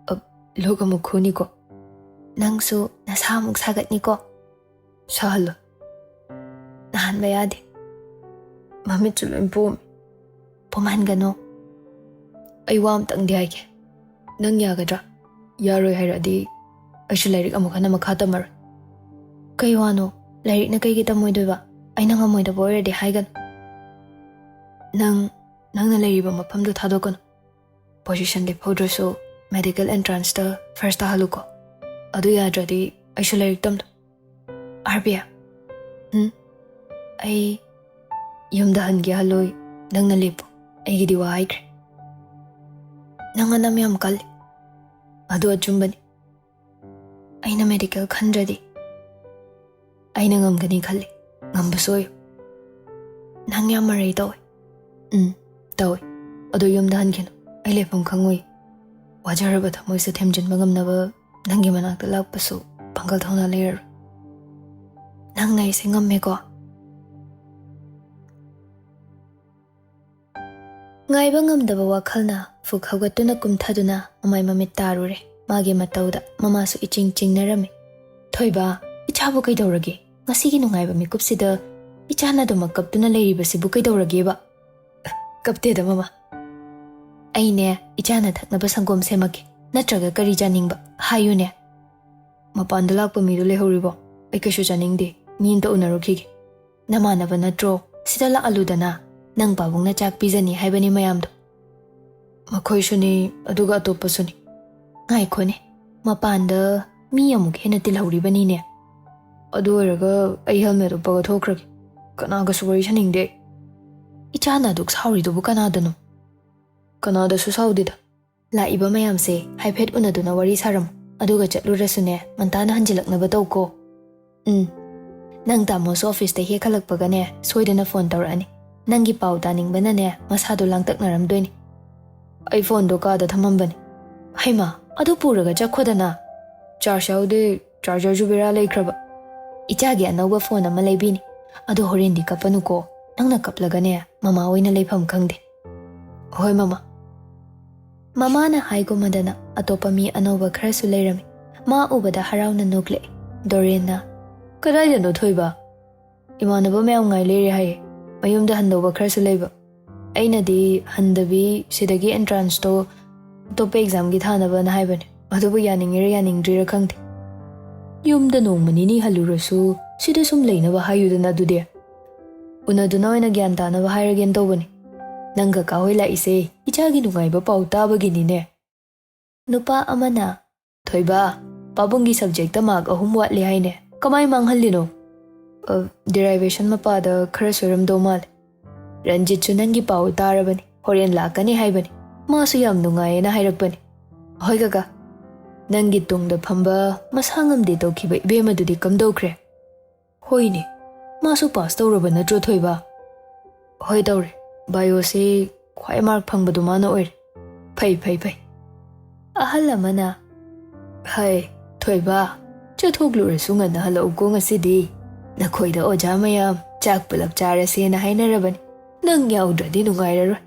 ꯂꯣꯛ ꯑꯃꯨꯛ ꯈꯨꯅꯤꯀꯣ꯫ ꯅꯪꯁꯨ ꯅꯁꯥ ꯑꯃꯨꯛ ꯁꯥꯒꯠꯅꯤꯀꯣ꯫ ꯁꯥꯍꯜꯂꯣ꯫ ꯅꯥꯍꯟꯕ ꯌꯥꯗꯦ꯫ ꯃꯃꯤꯠꯁꯨ ꯂꯣꯏ ꯄꯣꯝꯃꯤ꯫ ꯄꯣꯝꯍꯟꯒꯅꯨ꯫ ꯑꯩ ꯋꯥ ꯑꯝꯇꯪꯗꯤ ꯍꯥꯏꯒꯦ꯫ ꯅꯪ ꯌꯥꯒꯗ꯭ꯔꯥ? ꯌꯥꯔꯣꯏ ꯍꯥꯏꯔꯛꯑꯗꯤ ꯑꯩꯁꯨ ꯂꯥꯏꯔꯤꯛ ꯑꯃꯨꯛ ꯍꯟꯅ ꯃꯈꯥ ꯇꯝꯃꯔꯣꯏ꯫ ꯀꯩ ꯋꯥꯅꯣ? ꯂꯥꯏꯔꯤꯛꯅ ꯀꯩꯒꯤ ꯇꯝꯃꯣꯏꯗꯣꯏꯕ? ꯑꯩꯅ ꯉꯝꯃꯣꯏꯗꯕ ꯑꯣꯏꯔꯗꯤ ꯍꯥꯏꯒꯅꯨ꯫ ꯅꯪ, ꯅꯪꯅ ꯂꯩꯔꯤꯕ ꯃꯐꯝꯗꯨ ꯊꯥꯗꯣꯛꯀꯅꯨ꯫ ꯄꯣꯖꯤꯁꯟ ꯂꯦꯞꯍꯧꯗ꯭ꯔꯁꯨ ꯃꯦꯗꯤꯀꯦꯜ ꯑꯦꯟꯇ꯭ꯔꯥꯟꯁꯇ ꯐꯥꯔꯁ ꯇꯥꯍꯜꯂꯨꯀꯣ꯫ ꯑꯗꯨ ꯌꯥꯗ꯭ꯔꯗꯤ ꯑꯩꯁꯨ ꯂꯥꯏꯔꯤꯛ ꯇꯝꯗꯣ꯫ ꯑꯥꯔꯕꯤꯌꯥ, ꯎꯝ, ꯑꯩ ꯌꯨꯝꯗ ꯍꯟꯒꯦ ꯍꯜꯂꯣꯏ, ꯅꯪꯅ ꯂꯦꯞꯄꯨ꯫ ꯑꯩꯒꯤꯗꯤ ꯋꯥ ꯍꯥꯏꯈ꯭ꯔꯦ꯫ ꯅꯪ ꯑꯅꯝ ꯌꯥꯝ ꯀꯜꯂꯤ꯫ ꯑꯗꯨ ꯑꯆꯨꯝꯕꯅꯤ꯫ ꯑꯩꯅ ꯃꯦꯗꯤꯀꯦꯜ ꯈꯟꯗ꯭ꯔꯗꯤ ꯑꯩꯅ ꯉꯝꯒꯅꯤ ꯈꯜꯂꯤ꯫ ꯉꯝꯕꯁꯨ ꯑꯣꯏꯌꯨ꯫ ꯅꯪ ꯌꯥꯝ ꯃꯔꯩ ꯇꯧꯋꯦ꯫ ꯎꯝ, ꯇꯧꯋꯦ꯫ ꯑꯗꯣ ꯌꯨꯝꯗ ꯍꯟꯈꯤꯅꯨ꯫ ꯑꯩ ꯂꯩꯐꯝ ꯈꯪꯉꯣꯏ꯫ ꯋꯥꯖꯔꯕ ꯊꯃꯣꯏꯁꯦ ꯊꯦꯝꯖꯤꯟꯕ ꯉꯝꯅꯕ ꯅꯪꯒꯤ ꯃꯅꯥꯛꯇ ꯂꯥꯛꯄꯁꯨ ꯄꯥꯡꯒꯜ ꯊꯧꯅꯥ ꯂꯩꯔꯔꯣꯏ꯫ ꯅꯪꯅ ꯑꯩꯁꯦ ꯉꯝꯃꯦꯀꯣ? ꯉꯥꯏꯕ ꯉꯝꯗꯕ ꯋꯥꯈꯜꯅ ꯐꯨꯛ ꯍꯧꯒꯠꯇꯨꯅ ꯀꯨꯝꯊꯗꯨꯅ ꯃꯃꯥꯏ ꯃꯃꯤꯠ ꯇꯥꯔꯨꯔꯦ꯫ ꯃꯥꯒꯤ ꯃꯇꯧꯗ ꯃꯃꯥꯁꯨ ꯏꯆꯤꯡ ꯆꯤꯡꯅꯔꯝꯃꯤ꯫ "ꯊꯣꯏꯕ, ꯏꯆꯥꯕꯨ ꯀꯩꯗꯧꯔꯒꯦ? ꯉꯁꯤꯒꯤ ꯅꯨꯡꯉꯥꯏꯕ ꯃꯤꯀꯨꯞꯁꯤꯗ ꯏꯆꯥꯅ ꯑꯗꯨꯃꯛ ꯀꯞꯇꯨꯅ ꯂꯩꯔꯤꯕꯁꯤꯕꯨ ꯀꯩꯗꯧꯔꯒꯦꯕ?" "ꯀꯞꯇꯦꯗ, ꯃꯃꯥ꯫ ꯑꯩꯅꯦ, ꯏꯆꯥꯅ ꯊꯛꯅꯕ ꯁꯪꯒꯣꯝ ꯁꯦꯝꯃꯛꯀꯦ꯫ ꯅꯠꯇ꯭ꯔꯒ ꯀꯔꯤ ꯆꯥꯅꯤꯡꯕ? ꯍꯥꯏꯌꯨꯅꯦ꯫" "ꯃꯄꯥꯟꯗ ꯂꯥꯛꯄ ꯃꯤꯗꯨ ꯂꯩꯍꯧꯔꯤꯕꯣ? ꯑꯩ ꯀꯩꯁꯨ ꯆꯥꯅꯤꯡꯗꯦ꯫ ꯃꯤ ꯑꯝꯇ ꯎꯅꯔꯨꯈꯤꯒꯦ꯫" "ꯅꯃꯥꯟꯅꯕ ꯅꯠꯇ꯭ꯔꯣ? ꯁꯤꯗ ꯂꯥꯛꯍꯜꯂꯨꯗꯅ꯫ ꯅꯪ ꯄꯥꯕꯨꯡꯅ ꯆꯥꯛ ꯄꯤꯖꯅꯤ ꯍꯥꯏꯕꯅꯤ ꯃꯌꯥꯝꯗꯣ꯫" "ꯃꯈꯣꯏꯁꯨꯅꯤ, ꯑꯗꯨꯒ ꯑꯇꯣꯞꯄꯁꯨꯅꯤ꯫" "ꯉꯥꯏꯈꯣꯅꯦ, ꯃꯄꯥꯟꯗ ꯃꯤ ꯑꯃꯨꯛ ꯍꯦꯟꯅ ꯇꯤꯜꯍꯧꯔꯤꯕꯅꯤꯅꯦ꯫" "ꯑꯗꯨ ꯑꯣꯏꯔꯒ ꯑꯩ ꯍꯦꯜꯃꯦꯠ ꯎꯞꯄꯒ ꯊꯣꯛꯈ꯭ꯔꯒꯦ꯫ ꯀꯅꯥꯒꯁꯨ ꯋꯥꯔꯤ ꯁꯥꯅꯤꯡꯗꯦ ꯑꯩ꯫" "ꯏꯆꯥꯅ ꯑꯗꯨꯛ ꯁꯥꯎꯔꯤꯗꯨꯕꯨ ꯀꯅꯥꯗꯅꯣ?" "ꯀꯅꯥꯗꯁꯨ ꯁꯥꯎꯗꯦꯗ꯫" ꯂꯥꯛꯏꯕ ꯃꯌꯥꯝꯁꯦ ꯍꯥꯏꯐꯦꯠ ꯎꯅꯗꯨꯅ ꯋꯥꯔꯤ ꯁꯥꯔꯝꯃꯨ꯫ ꯑꯗꯨꯒ ꯆꯠꯂꯨꯔꯁꯨꯅꯦ, ꯉꯟꯇꯥꯅ ꯍꯟꯖꯤꯜꯂꯛꯅꯕ ꯇꯧꯀꯣ꯫ "ꯎꯝ꯫ ꯅꯪ ꯇꯥꯃꯣꯁꯨ ꯑꯣꯐꯤꯁꯇ ꯍꯦꯛ ꯍꯜꯂꯛꯄꯒꯅꯦ, ꯁꯣꯏꯗꯅ ꯐꯣꯟ ꯇꯧꯔꯛꯑꯅꯤ꯫ ꯅꯪꯒꯤ ꯄꯥꯎ ꯇꯥꯅꯤꯡꯕꯅꯅꯦ, ꯃꯁꯥꯗꯣ ꯂꯥꯡꯇꯛꯅꯔꯝꯗꯣꯏꯅꯤ꯫" "ꯑꯩ ꯐꯣꯟꯗꯣ ꯀꯥꯗ ꯊꯝꯃꯝꯕꯅꯤ꯫" "ꯍꯩꯃꯥ, ꯑꯗꯨ ꯄꯨꯔꯒ ꯆꯠꯈꯣꯗꯅ꯫" "ꯆꯥꯔꯖ ꯌꯥꯎꯗꯦ, ꯆꯥꯔꯖꯔꯁꯨ ꯕꯦꯔꯥ ꯂꯩꯈ꯭ꯔꯕ꯫" "ꯏꯆꯥꯒꯤ ꯑꯅꯧꯕ ꯐꯣꯟ ꯑꯃ ꯂꯩꯕꯤꯅꯤ꯫ ꯑꯗꯣ ꯍꯣꯔꯦꯟꯗꯤ ꯀꯞꯄꯅꯨꯀꯣ꯫ ꯅꯪꯅ ꯀꯞꯂꯒꯅꯦ, ꯃꯃꯥ ꯑꯣꯏꯅ ꯂꯩꯐꯝ ꯈꯪꯗꯦ꯫" "ꯍꯣꯏ, ꯃꯃꯥ꯫" ꯃꯃꯥꯅ ꯍꯥꯏꯒꯨꯝꯃꯗꯅ ꯑꯇꯣꯞꯄ ꯃꯤ ꯑꯅꯧꯕ ꯈꯔꯁꯨ ꯂꯩꯔꯝꯃꯤ꯫ ꯃꯥ ꯎꯕꯗ ꯍꯔꯥꯎꯅ ꯅꯣꯛꯂꯛꯏ꯫ ꯗꯣꯔꯦꯟꯅ, "ꯀꯗꯥꯏꯗꯅꯣ ꯊꯣꯏꯕ? ꯏꯃꯥꯟꯅꯕ ꯃꯌꯥꯝ ꯉꯥꯏ ꯂꯩꯔꯦ ꯍꯥꯏꯌꯦ꯫ ꯃꯌꯨꯝꯗ ꯍꯟꯗꯧꯕ ꯈꯔꯁꯨ ꯂꯩꯕ꯫ ꯑꯩꯅꯗꯤ ꯍꯟꯗꯕꯤ ꯁꯤꯗꯒꯤ ꯑꯦꯟꯇ꯭ꯔꯥꯟꯁꯇꯣ ꯑꯇꯣꯞꯄ ꯑꯦꯛꯖꯥꯝꯒꯤ ꯊꯥꯅꯕꯅ ꯍꯥꯏꯕꯅꯦ꯫ ꯑꯗꯨꯕꯨ ꯌꯥꯅꯤꯡꯉꯤꯔ ꯌꯥꯅꯤꯡꯗ꯭ꯔꯤꯔ ꯈꯪꯗꯦ꯫ ꯌꯨꯝꯗ ꯅꯣꯡꯃ ꯅꯤꯅꯤ ꯍꯜꯂꯨꯔꯁꯨ ꯁꯤꯗ ꯁꯨꯝ ꯂꯩꯅꯕ ꯍꯥꯏꯌꯨꯗꯅ ꯑꯗꯨꯗꯤ꯫ ꯎꯅꯗꯨꯅ ꯑꯣꯏꯅ ꯒ꯭ꯌꯥꯟ ꯇꯥꯅꯕ ꯍꯥꯏꯔꯒꯦꯅ ꯇꯧꯕꯅꯤ꯫ ꯅꯪ ꯀꯀꯥ ꯍꯣꯏ ꯂꯥꯛꯏꯁꯦ ꯏꯆꯥꯒꯤ ꯅꯨꯡꯉꯥꯏꯕ ꯄꯥꯎ ꯇꯥꯕꯒꯤꯅꯤꯅꯦ"꯫ ꯅꯨꯄꯥ ꯑꯃꯅ, "ꯊꯣꯏꯕ, ꯄꯥꯕꯨꯡꯒꯤ ꯁꯕꯖꯦꯛꯇ ꯃꯥꯔꯛ ꯑꯍꯨꯝ ꯋꯥꯠꯂꯦ ꯍꯥꯏꯅꯦ꯫ ꯀꯃꯥꯏ ꯃꯥꯡꯍꯜꯂꯤꯅꯣ?" "ꯑ, ꯗꯤꯔꯥꯏꯚꯦꯁꯟ ꯃꯄꯥꯗ ꯈꯔ ꯁꯣꯏꯔꯝꯗꯧ ꯃꯥꯜꯂꯦ꯫ ꯔꯟꯖꯤꯠꯁꯨ ꯅꯪꯒꯤ ꯄꯥꯎ ꯇꯥꯔꯕꯅꯤ, ꯍꯣꯔꯦꯟ ꯂꯥꯛꯀꯅꯤ ꯍꯥꯏꯕꯅꯤ꯫ ꯃꯥꯁꯨ ꯌꯥꯝ ꯅꯨꯡꯉꯥꯏꯌꯦꯅ ꯍꯥꯏꯔꯛꯄꯅꯤ꯫ ꯍꯣꯏ ꯀꯀꯥ, ꯅꯪꯒꯤ ꯇꯨꯡꯗ ꯐꯝꯕ ꯃꯁꯥ ꯉꯝꯗꯦ ꯇꯧꯈꯤꯕ ꯏꯕꯦꯝꯃꯗꯨꯗꯤ ꯀꯝꯗꯧꯈ꯭ꯔꯦ?" "ꯍꯣꯏꯅꯦ, ꯃꯥꯁꯨ ꯄꯥꯁ ꯇꯧꯔꯕ ꯅꯠꯇ꯭ꯔꯣ ꯊꯣꯏꯕ?" "ꯍꯣꯏ ꯇꯧꯔꯦ, ꯕꯥꯏꯑꯣꯁꯦ ꯈ꯭ꯋꯥꯏ ꯃꯥꯔꯛ ꯐꯪꯕꯗꯣ ꯃꯥꯅ ꯑꯣꯏꯔꯦ꯫ ꯐꯩ, ꯐꯩ, ꯐꯩ"꯫ ꯑꯍꯜ ꯑꯃꯅ, "ꯍꯩ, ꯊꯣꯏꯕ, ꯆꯠꯊꯣꯛꯂꯨꯔꯁꯨ ꯉꯟꯅ ꯍꯜꯂꯛꯎꯀꯣ ꯉꯁꯤꯗꯤ꯫ ꯅꯈꯣꯏꯗ ꯑꯣꯖꯥ ꯃꯌꯥꯝ ꯆꯥꯛ ꯄꯨꯂꯞ ꯆꯥꯔꯁꯦꯅ ꯍꯥꯏꯅꯔꯕꯅꯤ꯫ ꯅꯪ ꯌꯥꯎꯗ꯭ꯔꯗꯤ ꯅꯨꯡꯉꯥꯏꯔꯔꯣꯏ"꯫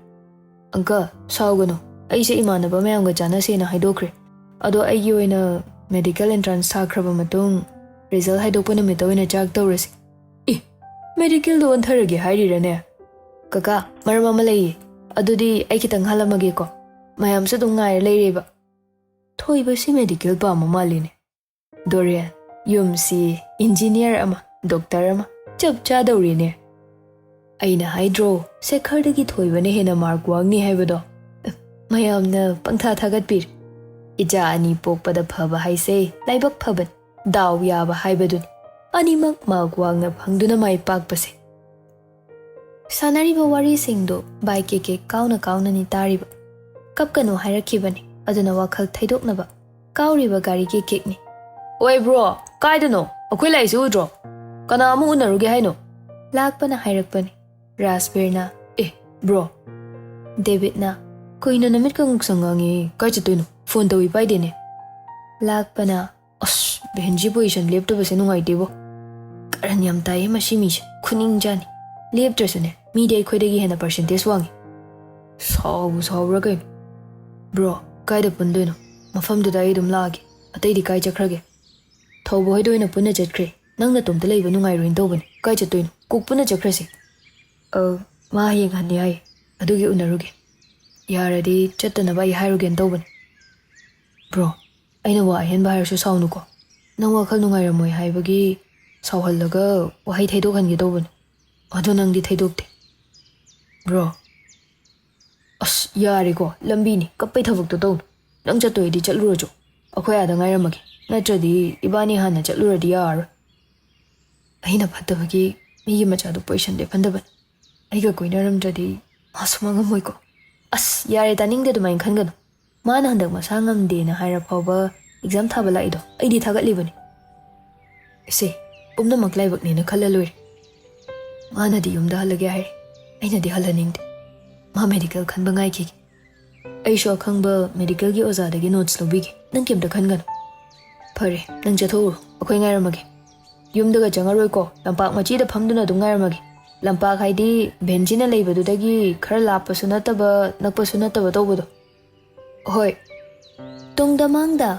"ꯑꯪꯀꯜ, ꯁꯥꯎꯒꯅꯨ, ꯑꯩꯁꯦ ꯏꯃꯥꯟꯅꯕ ꯃꯌꯥꯝꯒ ꯆꯥꯅꯁꯦꯅ ꯍꯥꯏꯗꯣꯛꯈ꯭ꯔꯦ꯫ ꯑꯗꯣ ꯑꯩꯒꯤ ꯑꯣꯏꯅ ꯃꯦꯗꯤꯀꯦꯜ ꯑꯦꯟꯇ꯭ꯔꯥꯟꯁ ꯊꯥꯈ꯭ꯔꯕ ꯃꯇꯨꯡ ꯔꯤꯖꯜ ꯍꯥꯏꯗꯣꯛꯄ ꯅꯨꯃꯤꯠꯇ ꯑꯣꯏꯅ ꯆꯥꯛ ꯇꯧꯔꯁꯤ"꯫ "ꯑꯦ, ꯃꯦꯗꯤꯀꯦꯜꯗ ꯑꯣꯟꯊꯔꯒꯦ ꯍꯥꯏꯔꯤꯔꯅꯦ?" "ꯀꯀꯥ, ꯃꯔꯝ ꯑꯃ ꯂꯩꯌꯦ꯫ ꯑꯗꯨꯗꯤ ꯑꯩ ꯈꯤꯇꯪ ꯍꯜꯂꯝꯃꯒꯦꯀꯣ꯫ ꯃꯌꯥꯝꯁꯨ ꯑꯗꯨꯝ ꯉꯥꯏꯔ ꯂꯩꯔꯦꯕ"꯫ ꯊꯣꯏꯕꯁꯤ ꯃꯦꯗꯤꯀꯦꯜ ꯄꯥꯝꯕ ꯃꯥꯜꯂꯤꯅꯦ꯫ ꯗꯣꯔꯦꯟ, ꯌꯨꯝꯁꯤ ꯏꯟꯖꯤꯅꯤꯌꯥꯔ ꯑꯃ, ꯗꯣꯛꯇꯔ ꯑꯃ ꯆꯞ ꯆꯥꯗꯧꯔꯤꯅꯦ꯫ ꯑꯩꯅ ꯍꯥꯏꯗ꯭ꯔꯣ, ꯁꯦꯈꯔꯗꯒꯤ ꯊꯣꯏꯕꯅ ꯍꯦꯟꯅ ꯃꯥꯔꯛ ꯋꯥꯡꯅꯤ ꯍꯥꯏꯕꯗꯣ? ꯃꯌꯥꯝꯅ ꯄꯪꯊꯥ ꯊꯥꯒꯠꯄꯤꯔꯦ꯫ ꯏꯆꯥ ꯑꯅꯤ ꯄꯣꯛꯄꯗ ꯐꯕ ꯍꯥꯏꯁꯦ ꯂꯥꯏꯕꯛ ꯐꯕꯅꯤ, ꯗꯥꯎ ꯌꯥꯕ ꯍꯥꯏꯕꯗꯨꯅꯤ꯫ ꯑꯅꯤꯃꯛ ꯃꯥꯔꯛ ꯋꯥꯡꯅ ꯐꯪꯗꯨꯅ ꯃꯥꯏ ꯄꯥꯛꯄꯁꯦ꯫ ꯁꯥꯟꯅꯔꯤꯕ ꯋꯥꯔꯤꯁꯤꯡꯗꯨ ꯕꯥꯏ ꯀꯦꯛ ꯀꯦꯛ ꯀꯥꯎꯅ ꯀꯥꯎꯅꯅꯤ ꯇꯥꯔꯤꯕ꯫ ꯀꯞꯀꯅꯨ ꯍꯥꯏꯔꯛꯈꯤꯕꯅꯤ, ꯑꯗꯨꯅ ꯋꯥꯈꯜ ꯊꯩꯗꯣꯛꯅꯕ꯫ ꯀꯥꯎꯔꯤꯕ ꯒꯥꯔꯤ ꯀꯦꯛ ꯀꯦꯛꯅꯤ꯫ "ꯑꯣꯏ ꯕ꯭ꯔꯣ, ꯀꯥꯏꯗꯅꯣ? ꯑꯩꯈꯣꯏ ꯂꯥꯛꯏꯁꯤ ꯎꯗ꯭ꯔꯣ? ꯀꯅꯥ ꯑꯃꯨꯛ ꯎꯅꯔꯨꯒꯦ ꯍꯥꯏꯅꯣ?" ꯂꯥꯛꯄꯅ ꯍꯥꯏꯔꯛꯄꯅꯤ꯫ ꯔꯥꯖꯕꯤꯔꯅ, "ꯑꯦ, ꯕ꯭ꯔꯣ"꯫ ꯗꯦꯕꯤꯠꯅ, "ꯀꯩꯅꯣ ꯅꯃꯤꯠꯀ ꯉꯨꯛꯁꯪ ꯉꯥꯡꯉꯤ? ꯀꯥꯏ ꯆꯠꯇꯣꯏꯅꯣ? ꯐꯣꯟ ꯇꯧꯏ ꯄꯥꯏꯗꯦꯅꯦ"꯫ ꯂꯥꯛꯄꯅ, "ꯑꯁ, ꯚꯦꯟꯖꯤ ꯄꯣꯖꯤꯁꯟ ꯂꯦꯞꯇꯕꯁꯦ ꯅꯨꯡꯉꯥꯏꯇꯦꯕꯣ꯫ ꯀꯔꯟ ꯌꯥꯝ ꯇꯥꯏꯌꯦ ꯃꯁꯤ ꯃꯤꯁꯦ, ꯈꯨꯅꯤꯡ ꯆꯥꯅꯤ꯫ ꯂꯦꯞꯇ꯭ꯔꯁꯨꯅꯦ, ꯃꯤꯗꯤ ꯑꯩꯈꯣꯏꯗꯒꯤ ꯍꯦꯟꯅ ꯄꯥꯔꯁꯦꯟꯇꯦꯖ ꯋꯥꯡꯉꯤ"꯫ ꯁꯥꯎꯕꯨ ꯁꯥꯎꯕ꯭ꯔꯥ ꯀꯩꯅꯣ? ꯕ꯭ꯔꯣ, ꯀꯥꯏꯗ ꯄꯨꯟꯗꯣꯏꯅꯣ? ꯃꯐꯝꯗꯨꯗ ꯑꯩ ꯑꯗꯨꯝ ꯂꯥꯛꯑꯒꯦ꯫ ꯑꯇꯩꯗꯤ ꯀꯥꯏ ꯆꯠꯈ꯭ꯔꯒꯦ? ꯊꯧꯕ ꯍꯣꯏꯗ ꯑꯣꯏꯅ ꯄꯨꯟꯅ ꯆꯠꯈ꯭ꯔꯦ꯫ ꯅꯪ ꯅꯇꯣꯝꯇ ꯂꯩꯕ ꯅꯨꯡꯉꯥꯏꯔꯣꯏꯅ ꯇꯧꯕꯅꯦ꯫ ꯀꯥꯏ ꯆꯠꯇꯣꯏꯅꯣ? ꯀꯣꯛ ꯄꯨꯟꯅ ꯆꯠꯈ꯭ꯔꯁꯦ꯫ ꯑ, ꯃꯥ ꯍꯌꯦꯡ ꯍꯟꯅꯤ ꯍꯥꯏ꯫ ꯑꯗꯨꯒꯤ ꯎꯅꯔꯨꯒꯦ꯫ ꯌꯥꯔꯗꯤ ꯆꯠꯇꯅꯕ ꯑꯩ ꯍꯥꯏꯔꯨꯒꯦꯅ ꯇꯧꯕꯅꯦ꯫ ꯕ꯭ꯔꯣ, ꯑꯩꯅ ꯋꯥ ꯑꯍꯦꯟꯕ ꯍꯥꯏꯔꯁꯨ ꯁꯥꯎꯅꯨꯀꯣ꯫ ꯅꯪ ꯋꯥꯈꯜ ꯅꯨꯡꯉꯥꯏꯔꯝꯃꯣꯏ ꯍꯥꯏꯕꯒꯤ ꯁꯥꯎꯍꯜꯂꯒ ꯋꯥꯍꯩ ꯊꯩꯗꯣꯛꯍꯟꯒꯦ ꯇꯧꯕꯅꯦ꯫ ꯑꯗꯣ ꯅꯪꯗꯤ ꯊꯩꯗꯣꯛꯇꯦ꯫ ꯕ꯭ꯔꯣ, ꯑꯁ, ꯌꯥꯔꯦꯀꯣ, ꯂꯝꯕꯤꯅꯤ, ꯀꯞꯄꯩ ꯊꯕꯛꯇꯣ ꯇꯧꯅꯨ꯫ ꯅꯪ ꯆꯠꯇꯣꯏꯗꯤ ꯆꯠꯂꯨꯔꯣ ꯆꯣ꯫ ꯑꯩꯈꯣꯏ ꯑꯥꯗ ꯉꯥꯏꯔꯝꯃꯒꯦ꯫ ꯅꯠꯇ꯭ꯔꯗꯤ ꯏꯕꯥꯅꯤ ꯍꯥꯟꯅ ꯆꯠꯂꯨꯔꯗꯤ ꯌꯥꯔꯔꯣꯏ꯫ ꯑꯩꯅ ꯐꯠꯇꯕꯒꯤ ꯃꯤꯒꯤ ꯃꯆꯥꯗꯣ ꯄꯣꯖꯤꯁꯟ ꯂꯦꯞꯍꯟꯗꯕꯅꯤ꯫ ꯑꯩꯒ ꯀꯣꯏꯅꯔꯝꯗ꯭ꯔꯗꯤ ꯃꯥꯁꯨ ꯃꯥꯡꯉꯝꯃꯣꯏꯀꯣ꯫ ꯑꯁ, ꯌꯥꯔꯦ, ꯇꯥꯅꯤꯡꯗꯦ ꯑꯗꯨꯃꯥꯏꯅ ꯈꯟꯒꯅꯨ꯫ ꯃꯥꯅ ꯍꯟꯗꯛ ꯃꯁꯥ ꯉꯝꯗꯦꯅ ꯍꯥꯏꯔ ꯐꯥꯎꯕ ꯑꯦꯛꯖꯥꯝ ꯊꯥꯕ ꯂꯥꯛꯏꯗꯣ ꯑꯩꯗꯤ ꯊꯥꯒꯠꯂꯤꯕꯅꯤ꯫ ꯏꯁꯦ, ꯄꯨꯝꯅꯃꯛ ꯂꯥꯏꯕꯛꯅꯦꯅ ꯈꯜꯂ ꯂꯣꯏꯔꯦ꯫ ꯃꯥꯅꯗꯤ ꯌꯨꯝꯗ ꯍꯜꯂꯒꯦ ꯍꯥꯏꯔꯦ꯫ ꯑꯩꯅꯗꯤ ꯍꯜꯍꯟꯅꯤꯡꯗꯦ꯫ ꯃꯥ ꯃꯦꯗꯤꯀꯦꯜ ꯈꯟꯕ ꯉꯥꯏꯈꯤꯒꯦ꯫ ꯑꯩꯁꯨ ꯑꯈꯪꯕ ꯃꯦꯗꯤꯀꯦꯜꯒꯤ ꯑꯣꯖꯥꯗꯒꯤ ꯅꯣꯠꯁ ꯂꯧꯕꯤꯒꯦ꯫ ꯅꯪ ꯀꯩꯝꯇ ꯈꯟꯒꯅꯨ꯫ ꯐꯔꯦ, ꯅꯪ ꯆꯠꯊꯣꯛꯎꯔꯣ꯫ ꯑꯩꯈꯣꯏ ꯉꯥꯏꯔꯝꯃꯒꯦ꯫ ꯌꯨꯝꯗꯒ ꯆꯪꯉꯔꯣꯏꯀꯣ꯫ ꯂꯝꯄꯥꯛ ꯃꯆꯤꯗ ꯐꯝꯗꯨꯅ ꯑꯗꯨꯝ ꯉꯥꯏꯔꯝꯃꯒꯦ꯫ ꯂꯝꯄꯥꯛ ꯍꯥꯏꯗꯤ ꯚꯦꯟꯖꯤꯅ ꯂꯩꯕꯗꯨꯗꯒꯤ ꯈꯔ ꯂꯥꯞꯄꯁꯨ ꯅꯠꯇꯕ, ꯅꯛꯄꯁꯨ ꯅꯠꯇꯕ ꯇꯧꯕꯗꯣ꯫ ꯍꯣꯏ꯫ ꯇꯨꯡꯗ ꯃꯥꯡꯗ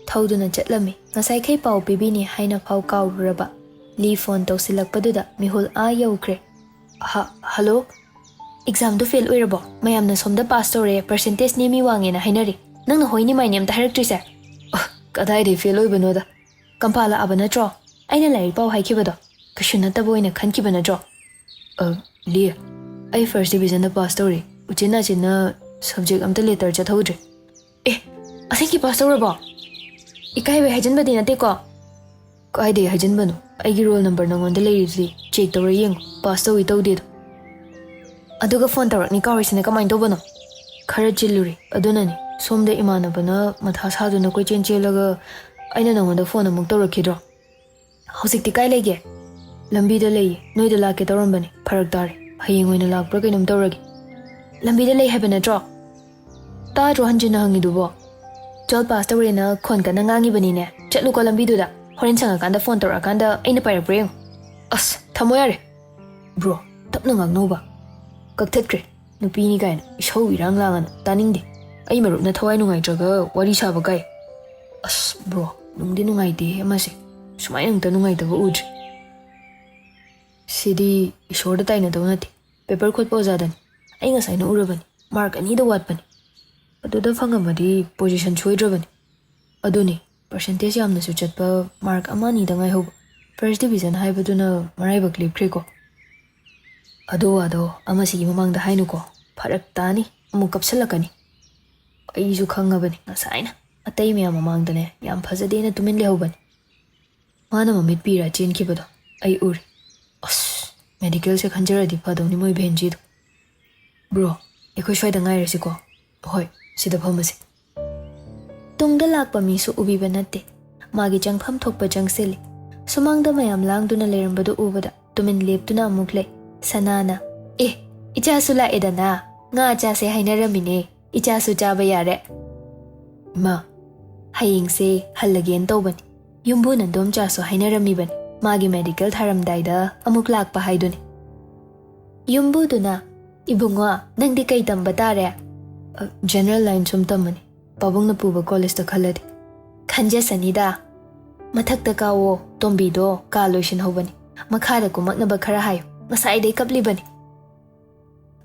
ꯊꯧꯗꯨꯅ ꯆꯠꯂꯝꯃꯤ꯫ ꯉꯁꯥꯏꯈꯩ ꯄꯥꯎ ꯄꯤꯕꯤꯅꯤ ꯍꯥꯏꯅ ꯐꯥꯎ ꯀꯥꯎꯔꯨꯔꯕ꯫ ꯂꯤ ꯐꯣꯟ ꯇꯧꯁꯤꯜꯂꯛꯄꯗꯨꯗ ꯃꯤꯍꯨꯜ ꯑꯥ ꯌꯧꯈ꯭ꯔꯦ꯫ ꯍ-, ꯍꯜꯂꯣ? ꯑꯦꯛꯖꯥꯝꯗꯣ ꯐꯦꯜ ꯑꯣꯏꯔꯕꯣ? ꯃꯌꯥꯝꯅ ꯁꯣꯝꯗ ꯄꯥꯁ ꯇꯧꯔꯦ, ꯄꯔꯁꯦꯟꯇꯦꯖ ꯅꯦꯝꯃꯤ ꯋꯥꯡꯉꯦꯅ ꯍꯥꯏꯅꯔꯤ꯫ ꯅꯪꯅ ꯍꯣꯏꯅꯤ ꯃꯥꯏꯅꯤ ꯑꯝꯇ ꯍꯥꯏꯔꯛꯇ꯭ꯔꯤꯁꯦ? ꯑ, ꯀꯗꯥꯏꯗꯩ ꯐꯦꯜ ꯑꯣꯏꯕꯅꯣꯗ? ꯀꯝꯄꯥ ꯂꯥꯛꯑꯕ ꯅꯠꯇ꯭ꯔꯣ? ꯑꯩꯅ ꯂꯥꯏꯔꯤꯛ ꯄꯥꯎ ꯍꯥꯏꯈꯤꯕꯗꯣ ꯀꯩꯁꯨ ꯅꯠꯇꯕ ꯑꯣꯏꯅ ꯈꯟꯈꯤꯕ ꯅꯠꯇ꯭ꯔꯣ? ꯑ, ꯂꯤ, ꯑꯩ ꯐꯥꯔꯁ ꯗꯤꯕꯤꯖꯟꯗ ꯄꯥꯁ ꯇꯧꯔꯦ꯫ ꯎꯆꯤꯟ ꯅꯥꯆꯤꯟꯅ ꯁꯕꯖꯦꯛ ꯑꯝꯇ ꯂꯦꯇꯔ ꯆꯠꯍꯧꯗ꯭ꯔꯦ꯫ ꯑꯦ, ꯑꯁꯦꯡꯀꯤ ꯄꯥꯁ ꯇꯧꯔꯕꯣ? ꯏꯀꯥꯏꯕꯩ ꯍꯥꯏꯖꯤꯟꯕꯗꯤ ꯅꯠꯇꯦꯀꯣ? ꯀꯥꯏꯗꯩ ꯍꯥꯏꯖꯤꯟꯕꯅꯣ? ꯑꯩꯒꯤ ꯔꯣꯜ ꯅꯝꯕꯔ ꯅꯉꯣꯟꯗ ꯂꯩꯔꯤꯗꯨꯗꯤ, ꯆꯦꯛ ꯇꯧꯔ ꯌꯦꯡꯉꯣ, ꯄꯥꯁ ꯇꯧꯏ ꯇꯧꯗꯦꯗꯣ꯫ ꯑꯗꯨꯒ ꯐꯣꯟ ꯇꯧꯔꯛꯅꯤ ꯀꯥꯎꯔꯤꯁꯤꯅ ꯀꯃꯥꯏꯅ ꯇꯧꯕꯅꯣ? ꯈꯔ ꯆꯤꯜꯂꯨꯔꯦ, ꯑꯗꯨꯅꯅꯤ꯫ ꯁꯣꯝꯗ ꯏꯃꯥꯟꯅꯕꯅ ꯃꯊꯥ ꯁꯥꯗꯨꯅ ꯀꯣꯏꯆꯦꯟ ꯆꯦꯜꯂꯒ ꯑꯩꯅ ꯅꯉꯣꯟꯗ ꯐꯣꯟ ꯑꯃꯨꯛ ꯇꯧꯔꯛꯈꯤꯗ꯭ꯔꯣ? ꯍꯧꯖꯤꯛꯇꯤ ꯀꯥꯏ ꯂꯩꯒꯦ? ꯂꯝꯕꯤꯗ ꯂꯩꯌꯦ, ꯅꯣꯏꯗ ꯂꯥꯛꯀꯦ ꯇꯧꯔꯝꯕꯅꯤ, ꯐꯔꯛ ꯇꯥꯔꯦ꯫ ꯍꯌꯦꯡ ꯑꯣꯏꯅ ꯂꯥꯛꯄ꯭ꯔꯥ ꯀꯩꯅꯣꯝ ꯇꯧꯔꯒꯦ꯫ ꯂꯝꯕꯤꯗ ꯂꯩ ꯍꯥꯏꯕ ꯅꯠꯇ꯭ꯔꯣ? ꯇꯥꯗ꯭ꯔꯣ ꯍꯟꯖꯤꯟꯅ ꯍꯪꯉꯤꯗꯨꯕꯣ? ꯇꯨꯋꯦꯜꯐ ꯄꯥꯁ ꯇꯧꯔꯦꯅ ꯈꯣꯟ ꯀꯟꯅ ꯉꯥꯡꯉꯤꯕꯅꯤꯅꯦ꯫ ꯆꯠꯂꯨꯀꯣ ꯂꯝꯕꯤꯗꯨꯗ꯫ ꯍꯣꯔꯦꯟ ꯁꯪꯉꯀꯥꯟꯗ ꯐꯣꯟ ꯇꯧꯔꯛꯑꯀꯥꯟꯗ ꯑꯩꯅ ꯄꯥꯏꯔꯛꯄ꯭ꯔꯥ ꯌꯦꯡꯉꯨ꯫ ꯑꯁ, ꯊꯝꯃꯣ ꯌꯥꯔꯦ꯫ ꯕ꯭ꯔꯣ, ꯇꯞꯅ ꯉꯥꯡꯅꯧꯕ꯫ ꯀꯛꯊꯠꯈ꯭ꯔꯦ꯫ ꯅꯨꯄꯤꯅꯤ ꯀꯥꯏꯅ ꯏꯁꯧ ꯏꯔꯥꯡ ꯂꯥꯡꯉꯅ ꯇꯥꯅꯤꯡꯗꯦ꯫ ꯑꯩ ꯃꯔꯨꯞꯅ ꯊꯋꯥꯏ ꯅꯨꯡꯉꯥꯏꯇ꯭ꯔꯒ ꯋꯥꯔꯤ ꯁꯥꯕ ꯀꯥꯏ꯫ ꯑꯁ ꯕ꯭ꯔꯣ, ꯅꯨꯡꯗꯤ ꯅꯨꯡꯉꯥꯏꯇꯦ ꯃꯥꯁꯦ꯫ ꯁꯨꯃꯥꯏꯅ ꯑꯝꯇ ꯅꯨꯡꯉꯥꯏꯇꯕ ꯎꯗ꯭ꯔꯤ꯫ ꯁꯤꯗꯤ ꯏꯁꯣꯔꯗ ꯇꯥꯏꯅꯗꯧ ꯅꯠꯇꯦ꯫ ꯄꯦꯄꯔ ꯈꯣꯠꯄ ꯑꯣꯖꯥꯗꯅꯤ꯫ ꯑꯩ ꯉꯁꯥꯏꯅ ꯎꯔꯕꯅꯤ꯫ ꯃꯥꯔꯛ ꯑꯅꯤꯗ ꯋꯥꯠꯄꯅꯤ꯫ ꯑꯗꯨꯗ ꯐꯪꯉꯝꯃꯗꯤ ꯄꯣꯖꯤꯁꯟ ꯁꯣꯏꯗ꯭ꯔꯕꯅꯤ꯫ ꯑꯗꯨꯅꯤ, ꯄꯥꯔꯁꯦꯟꯇꯦꯖ ꯌꯥꯝꯅꯁꯨ ꯆꯠꯄ, ꯃꯥꯔꯛ ꯑꯃ ꯑꯅꯤꯗ ꯉꯥꯏꯍꯧꯕ꯫ ꯐꯥꯔꯁ ꯗꯤꯕꯤꯖꯟ ꯍꯥꯏꯕꯗꯨꯅ ꯃꯔꯥꯏꯕꯛ ꯂꯦꯞꯈ꯭ꯔꯦꯀꯣ꯫ ꯑꯗꯨ ꯋꯥꯗꯣ ꯑꯃꯁꯤꯒꯤ ꯃꯃꯥꯡꯗ ꯍꯥꯏꯅꯨꯀꯣ꯫ ꯐꯔꯛ ꯇꯥꯅꯤ, ꯑꯃꯨꯛ ꯀꯞꯁꯜꯂꯛꯀꯅꯤ꯫ ꯑꯩꯁꯨ ꯈꯪꯉꯕꯅꯤ ꯉꯁꯥꯏꯅ꯫ ꯑꯇꯩ ꯃꯌꯥꯝ ꯃꯃꯥꯡꯗꯅꯦ ꯌꯥꯝ ꯐꯖꯗꯦꯅ ꯇꯨꯃꯤꯟ ꯂꯩꯍꯧꯕꯅꯤ꯫ ꯃꯥꯅ ꯃꯃꯤꯠ ꯄꯤꯔ ꯆꯦꯟꯈꯤꯕꯗꯣ ꯑꯩ ꯎꯔꯦ꯫ ꯑꯁ, ꯃꯦꯗꯤꯀꯦꯜꯁꯦ ꯈꯟꯖꯔꯗꯤ ꯐꯗꯧꯅꯤ ꯃꯣꯏ ꯚꯦꯟꯖꯤꯗꯣ꯫ ꯕ꯭ꯔꯣ, ꯑꯩꯈꯣꯏ ꯁ꯭ꯋꯥꯏꯗ ꯉꯥꯏꯔꯁꯤꯀꯣ꯫ ꯍꯣꯏ, ꯁꯤꯗ ꯐꯝꯃꯁꯤ꯫ ꯇꯨꯡꯗ ꯂꯥꯛꯄ ꯃꯤꯁꯨ ꯎꯕꯤꯕ ꯅꯠꯇꯦ꯫ ꯃꯥꯒꯤ ꯆꯪꯐꯝ ꯊꯣꯛꯄ ꯆꯪꯁꯤꯜꯂꯤ꯫ ꯁꯨꯃꯥꯡꯗ ꯃꯌꯥꯝ ꯂꯥꯡꯗꯨꯅ ꯂꯩꯔꯝꯕꯗꯨ ꯎꯕꯗ ꯇꯨꯃꯤꯟ ꯂꯦꯞꯇꯨꯅ ꯑꯃꯨꯛ ꯂꯩ꯫ ꯁꯅꯥꯅ, "ꯑꯦ, ꯏꯆꯥꯁꯨ ꯂꯥꯛꯑꯦꯗꯅ, ꯉꯥ ꯆꯥꯁꯦ ꯍꯥꯏꯅꯔꯝꯃꯤꯅꯦ, ꯏꯆꯥꯁꯨ ꯆꯥꯕ ꯌꯥꯔꯦ꯫" ꯏꯃꯥ, ꯍꯌꯦꯡꯁꯦ ꯍꯜꯂꯒꯦꯅ ꯇꯧꯕꯅꯤ꯫ ꯌꯨꯝꯕꯨ ꯅꯟꯗꯣꯝꯆꯥꯁꯨ ꯍꯥꯏꯅꯔꯝꯃꯤꯕꯅꯤ, ꯃꯥꯒꯤ ꯃꯦꯗꯤꯀꯦꯜ ꯊꯥꯔꯝꯗꯥꯏꯗ ꯑꯃꯨꯛ ꯂꯥꯛꯄ ꯍꯥꯏꯗꯨꯅꯤ꯫ ꯌꯨꯝꯕꯨꯗꯨꯅ, "ꯏꯕꯨꯡꯉꯣ, ꯅꯪꯗꯤ ꯀꯩ ꯇꯝꯕ ꯇꯥꯔꯦ?" "ꯑ, ꯖꯦꯅꯔꯦꯜ ꯂꯥꯏꯟ ꯁꯨꯝ ꯇꯝꯃꯅꯤ, ꯄꯥꯕꯨꯡꯅ ꯄꯨꯕ ꯀꯣꯂꯦꯖꯇ ꯈꯜꯂꯗꯤ꯫" "ꯈꯟꯖꯁꯅꯤꯗ꯫ ꯃꯊꯛꯇ ꯀꯥꯋꯣ, ꯇꯣꯝꯕꯤꯗꯣ ꯀꯥ ꯂꯣꯏꯁꯤꯟꯍꯧꯕꯅꯤ꯫ ꯃꯈꯥꯗ ꯀꯨꯝꯃꯛꯅꯕ ꯈꯔ ꯍꯥꯏꯌꯨ, ꯉꯁꯥꯏꯗꯩ ꯀꯞꯂꯤꯕꯅꯤ꯫"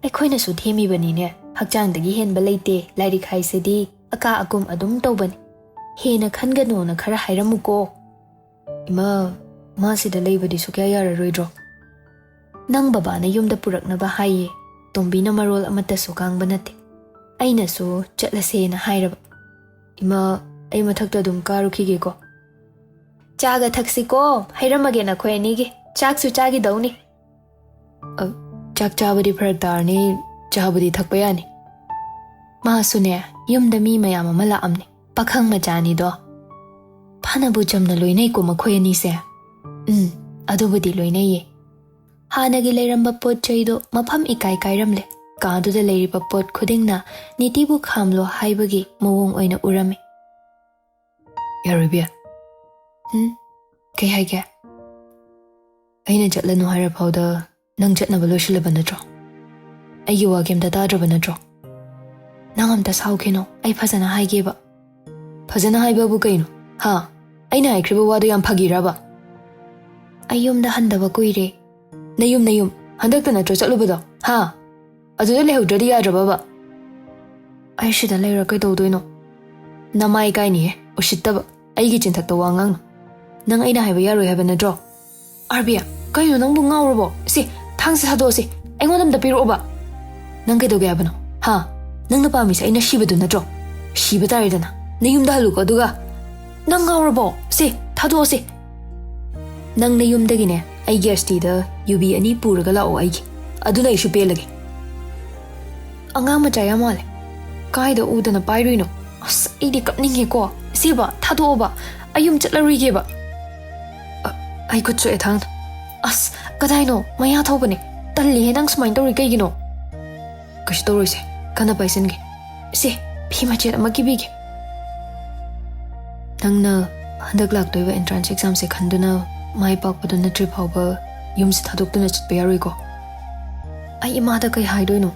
ꯑꯩꯈꯣꯏꯅꯁꯨ ꯊꯦꯝꯃꯤꯕꯅꯤꯅꯦ, ꯍꯛꯆꯥꯡꯗꯒꯤ ꯍꯦꯟꯕ ꯂꯩꯇꯦ ꯂꯥꯏꯔꯤꯛ ꯍꯥꯏꯁꯤꯗꯤ, ꯑꯀꯥ ꯑꯀꯨꯝ ꯑꯗꯨꯝ ꯇꯧꯕꯅꯤ꯫ ꯍꯦꯟꯅ ꯈꯟꯒꯅꯣꯅ ꯈꯔ ꯍꯥꯏꯔꯝꯃꯨꯀꯣ꯫ "ꯏꯃꯥ, ꯃꯥ ꯁꯤꯗ ꯂꯩꯕꯗꯤ ꯁꯨꯛꯌꯥ ꯌꯥꯔꯔꯣꯏꯗ꯭ꯔꯣ?" "ꯅꯪ ꯕꯕꯥꯅ ꯌꯨꯝꯗ ꯄꯨꯔꯛꯅꯕ ꯍꯥꯏꯌꯦ꯫ ꯇꯣꯝꯕꯤꯅ ꯃꯔꯣꯜ ꯑꯃꯠꯇꯁꯨ ꯉꯥꯡꯕ ꯅꯠꯇꯦ꯫ ꯑꯩꯅꯁꯨ ꯆꯠꯂꯁꯦꯅ ꯍꯥꯏꯔꯕ꯫" "ꯏꯃꯥ, ꯑꯩ ꯃꯊꯛꯇ ꯑꯗꯨꯝ ꯀꯥꯔꯨꯈꯤꯒꯦꯀꯣ꯫" "ꯆꯥꯒ ꯊꯛꯁꯤꯀꯣ, ꯍꯩꯔꯝꯃꯒꯦ ꯅꯈꯣꯏ ꯑꯅꯤꯒꯤ꯫ ꯆꯥꯛꯁꯨ ꯆꯥꯈꯤꯗꯧꯅꯤ꯫" "ꯑ, ꯆꯥꯛ ꯆꯥꯕꯗꯤ ꯐꯔꯛ ꯇꯥꯔꯅꯤ, ꯆꯥꯕꯨꯗꯤ ꯊꯛꯄ ꯌꯥꯅꯤ꯫" ꯃꯥꯁꯨꯅꯦ, ꯌꯨꯝꯗ ꯃꯤ ꯃꯌꯥꯝ ꯑꯃ ꯂꯥꯛꯑꯝꯅꯦ, ꯄꯥꯈꯪ ꯃꯆꯥꯅꯤꯗꯣ꯫ ꯐꯅꯕꯨ ꯆꯝꯅ ꯂꯣꯏꯅꯩꯀꯣ ꯃꯈꯣꯏ ꯑꯅꯤꯁꯦ꯫ ꯎꯝ, ꯑꯗꯨꯕꯨꯗꯤ ꯂꯣꯏꯅꯩꯌꯦ꯫ ꯍꯥꯟꯅꯒꯤ ꯂꯩꯔꯝꯕ ꯄꯣꯠ ꯆꯩꯗꯣ ꯃꯐꯝ ꯏꯀꯥꯏ ꯀꯥꯏꯔꯝꯂꯦ꯫ ꯀꯥꯗꯨꯗ ꯂꯩꯔꯤꯕ ꯄꯣꯠ ꯈꯨꯗꯤꯡꯅ ꯅꯤꯇꯤꯕꯨ ꯈꯥꯝꯂꯣ ꯍꯥꯏꯕꯒꯤ ꯃꯑꯣꯡ ꯑꯣꯏꯅ ꯎꯔꯝꯃꯤ꯫ "ꯌꯥꯔꯣꯏꯕꯤ꯫" "ꯎꯝ? ꯀꯩ ꯍꯥꯏꯒꯦ?" "ꯑꯩꯅ ꯆꯠꯂꯅꯨ ꯍꯥꯏꯔ ꯐꯥꯎꯗ ꯅꯪ ꯆꯠꯅꯕ ꯂꯣꯏꯁꯤꯜꯂꯕ ꯅꯠꯇ꯭ꯔꯣ? ꯑꯩꯒꯤ ꯋꯥ ꯀꯩꯝꯇ ꯇꯥꯗ꯭ꯔꯕ ꯅꯠꯇ꯭ꯔꯣ?" ꯅꯪ ꯑꯝꯇ ꯁꯥꯎꯈꯤꯅꯣ, ꯑꯩ ꯐꯖꯅ ꯍꯥꯏꯒꯦꯕ꯫ ꯐꯖꯅ ꯍꯥꯏꯕꯕꯨ ꯀꯩꯅꯣ? ꯍꯥ? ꯑꯩꯅ ꯍꯥꯏꯈ꯭ꯔꯤꯕ ꯋꯥꯗꯣ ꯌꯥꯝ ꯐꯥꯒꯤꯔꯕ? ꯑꯩ ꯌꯨꯝꯗ ꯍꯟꯗꯕ ꯀꯨꯏꯔꯦ꯫ ꯅꯌꯨꯝ, ꯅꯌꯨꯝ, ꯍꯟꯗꯛꯇ ꯅꯠꯇ꯭ꯔꯣ ꯆꯠꯂꯨꯕꯗꯣ? ꯍꯥ? ꯑꯗꯨꯗ ꯂꯩꯍꯧꯗ꯭ꯔꯗꯤ ꯌꯥꯗ꯭ꯔꯕꯕ? ꯑꯩ ꯁꯤꯗ ꯂꯩꯔ ꯀꯩꯗꯧꯗꯣꯏꯅꯣ? ꯅꯃꯥꯏ ꯀꯥꯏꯅꯤꯍꯦ, ꯎꯁꯤꯠꯇꯕ꯫ ꯑꯩꯒꯤ ꯆꯤꯟꯊꯛꯇ ꯋꯥ ꯉꯥꯡꯅꯨ꯫ ꯅꯪ ꯑꯩꯅ ꯍꯥꯏꯕ ꯌꯥꯔꯣꯏ ꯍꯥꯏꯕ ꯅꯠꯇ꯭ꯔꯣ? ꯑꯥꯔꯕꯤꯌꯥ, ꯀꯩꯅꯣ ꯅꯪꯕꯨ ꯉꯥꯎꯔꯕꯣ? ꯁꯤ, ꯊꯥꯡꯁꯦ ꯊꯥꯗꯣꯛꯑꯣꯁꯤ, ꯑꯩꯉꯣꯟꯗ ꯑꯝꯇ ꯄꯤꯔꯛꯑꯣꯕ꯫ ꯅꯪ ꯀꯩꯗꯧꯒꯦ ꯍꯥꯏꯕꯅꯣ? ꯍꯥ? ꯅꯪꯅ ꯄꯥꯝꯃꯤꯁꯦ ꯑꯩꯅ ꯁꯤꯕꯗꯨ ꯅꯠꯇ꯭ꯔꯣ? ꯁꯤꯕ ꯇꯥꯔꯦꯗꯅ꯫ ꯅꯌꯨꯝꯗ ꯍꯜꯂꯨꯀꯣ, ꯑꯗꯨꯒ ꯅꯪ ꯉꯥꯎꯔꯕꯣ? ꯁꯤ, ꯊꯥꯗꯣꯛꯑꯣꯁꯤ꯫ ꯅꯪ ꯅꯌꯨꯝꯗꯒꯤꯅꯦ ꯑꯩꯒꯤ ꯑꯁꯇꯤꯗ ꯌꯨꯕꯤ ꯑꯅꯤ ꯄꯨꯔꯒ ꯂꯥꯛꯑꯣ ꯑꯩꯒꯤ꯫ ꯑꯗꯨꯅ ꯑꯩꯁꯨ ꯄꯦꯜꯂꯒꯦ꯫ ꯑꯉꯥꯡ ꯃꯆꯥ ꯌꯥꯝ ꯃꯥꯜꯂꯦ꯫ ꯀꯥꯏꯗ ꯎꯗꯅ ꯄꯥꯏꯔꯨꯏꯅꯣ? ꯑꯁ, ꯑꯩꯗꯤ ꯀꯞꯅꯤꯡꯉꯦꯀꯣ꯫ ꯁꯤꯕ, ꯊꯥꯗꯣꯛꯑꯣꯕ꯫ ꯑꯩ ꯌꯨꯝ ꯆꯠꯂꯔꯣꯏꯒꯦꯕ꯫ ꯑ, ꯑꯩ ꯈꯨꯠ ꯁꯣꯛꯑꯦ ꯊꯥꯡꯅ꯫ ꯑꯁ, ꯀꯗꯥꯏꯅꯣ? ꯃꯌꯥ ꯊꯧꯕꯅꯦ꯫ ꯇꯜꯂꯤꯍꯦ, ꯅꯪ ꯁꯨꯃꯥꯏꯅ ꯇꯧꯔꯤ ꯀꯩꯒꯤꯅꯣ? ꯀꯩꯁꯨ ꯇꯧꯔꯣꯏꯁꯦ, ꯀꯟꯅ ꯄꯥꯏꯁꯤꯟꯒꯦ꯫ ꯁꯦ, ꯐꯤ ꯃꯆꯦꯠ ꯑꯃ ꯀꯤꯕꯤꯒꯦ꯫ ꯅꯪꯅ ꯍꯟꯗꯛ ꯂꯥꯛꯇꯣꯏꯕ ꯑꯦꯟꯇ꯭ꯔꯥꯟꯁ ꯑꯦꯛꯖꯥꯝꯁꯦ ꯈꯟꯗꯨꯅ ꯃꯥꯏ ꯄꯥꯛꯄꯗꯨ ꯅꯠꯇ꯭ꯔꯤ ꯐꯥꯎꯕ ꯌꯨꯝꯁꯦ ꯊꯥꯗꯣꯛꯇꯨꯅ ꯆꯠꯄ ꯌꯥꯔꯣꯏꯀꯣ꯫ ꯑꯩ ꯏꯃꯥꯗ ꯀꯩ ꯍꯥꯏꯗꯣꯏꯅꯣ?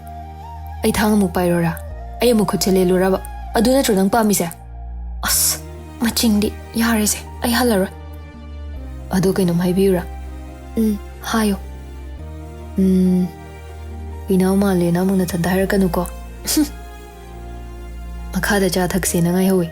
ꯑꯩ ꯊꯥꯡ ꯑꯃꯨꯛ ꯄꯥꯏꯔꯣꯔꯥ? ꯑꯩ ꯑꯃꯨꯛ ꯈꯨꯠꯁꯦ ꯂꯦꯜꯂꯨꯔꯕ? ꯑꯗꯨ ꯅꯠꯇ꯭ꯔꯣ ꯅꯪ ꯄꯥꯝꯃꯤꯁꯦ? ꯑꯁ, ꯃꯆꯤꯡꯗꯤ꯫ ꯌꯥꯔꯦꯁꯦ, ꯑꯩ ꯍꯜꯂꯔꯣꯏ꯫ ꯑꯗꯣ ꯀꯩꯅꯣꯝ ꯍꯥꯏꯕꯤꯌꯨꯔꯥ? ꯎꯝ, ꯍꯥꯏꯌꯣ꯫ ꯎꯝ, ꯏꯅꯥꯎ ꯃꯥꯜꯂꯦꯅ ꯑꯃꯨꯛ ꯅꯊꯟꯗ ꯍꯥꯏꯔꯛꯀꯅꯨꯀꯣ꯫ ꯃꯈꯥꯗ ꯆꯥ ꯊꯛꯁꯦꯅ ꯉꯥꯏꯍꯧꯋꯤ꯫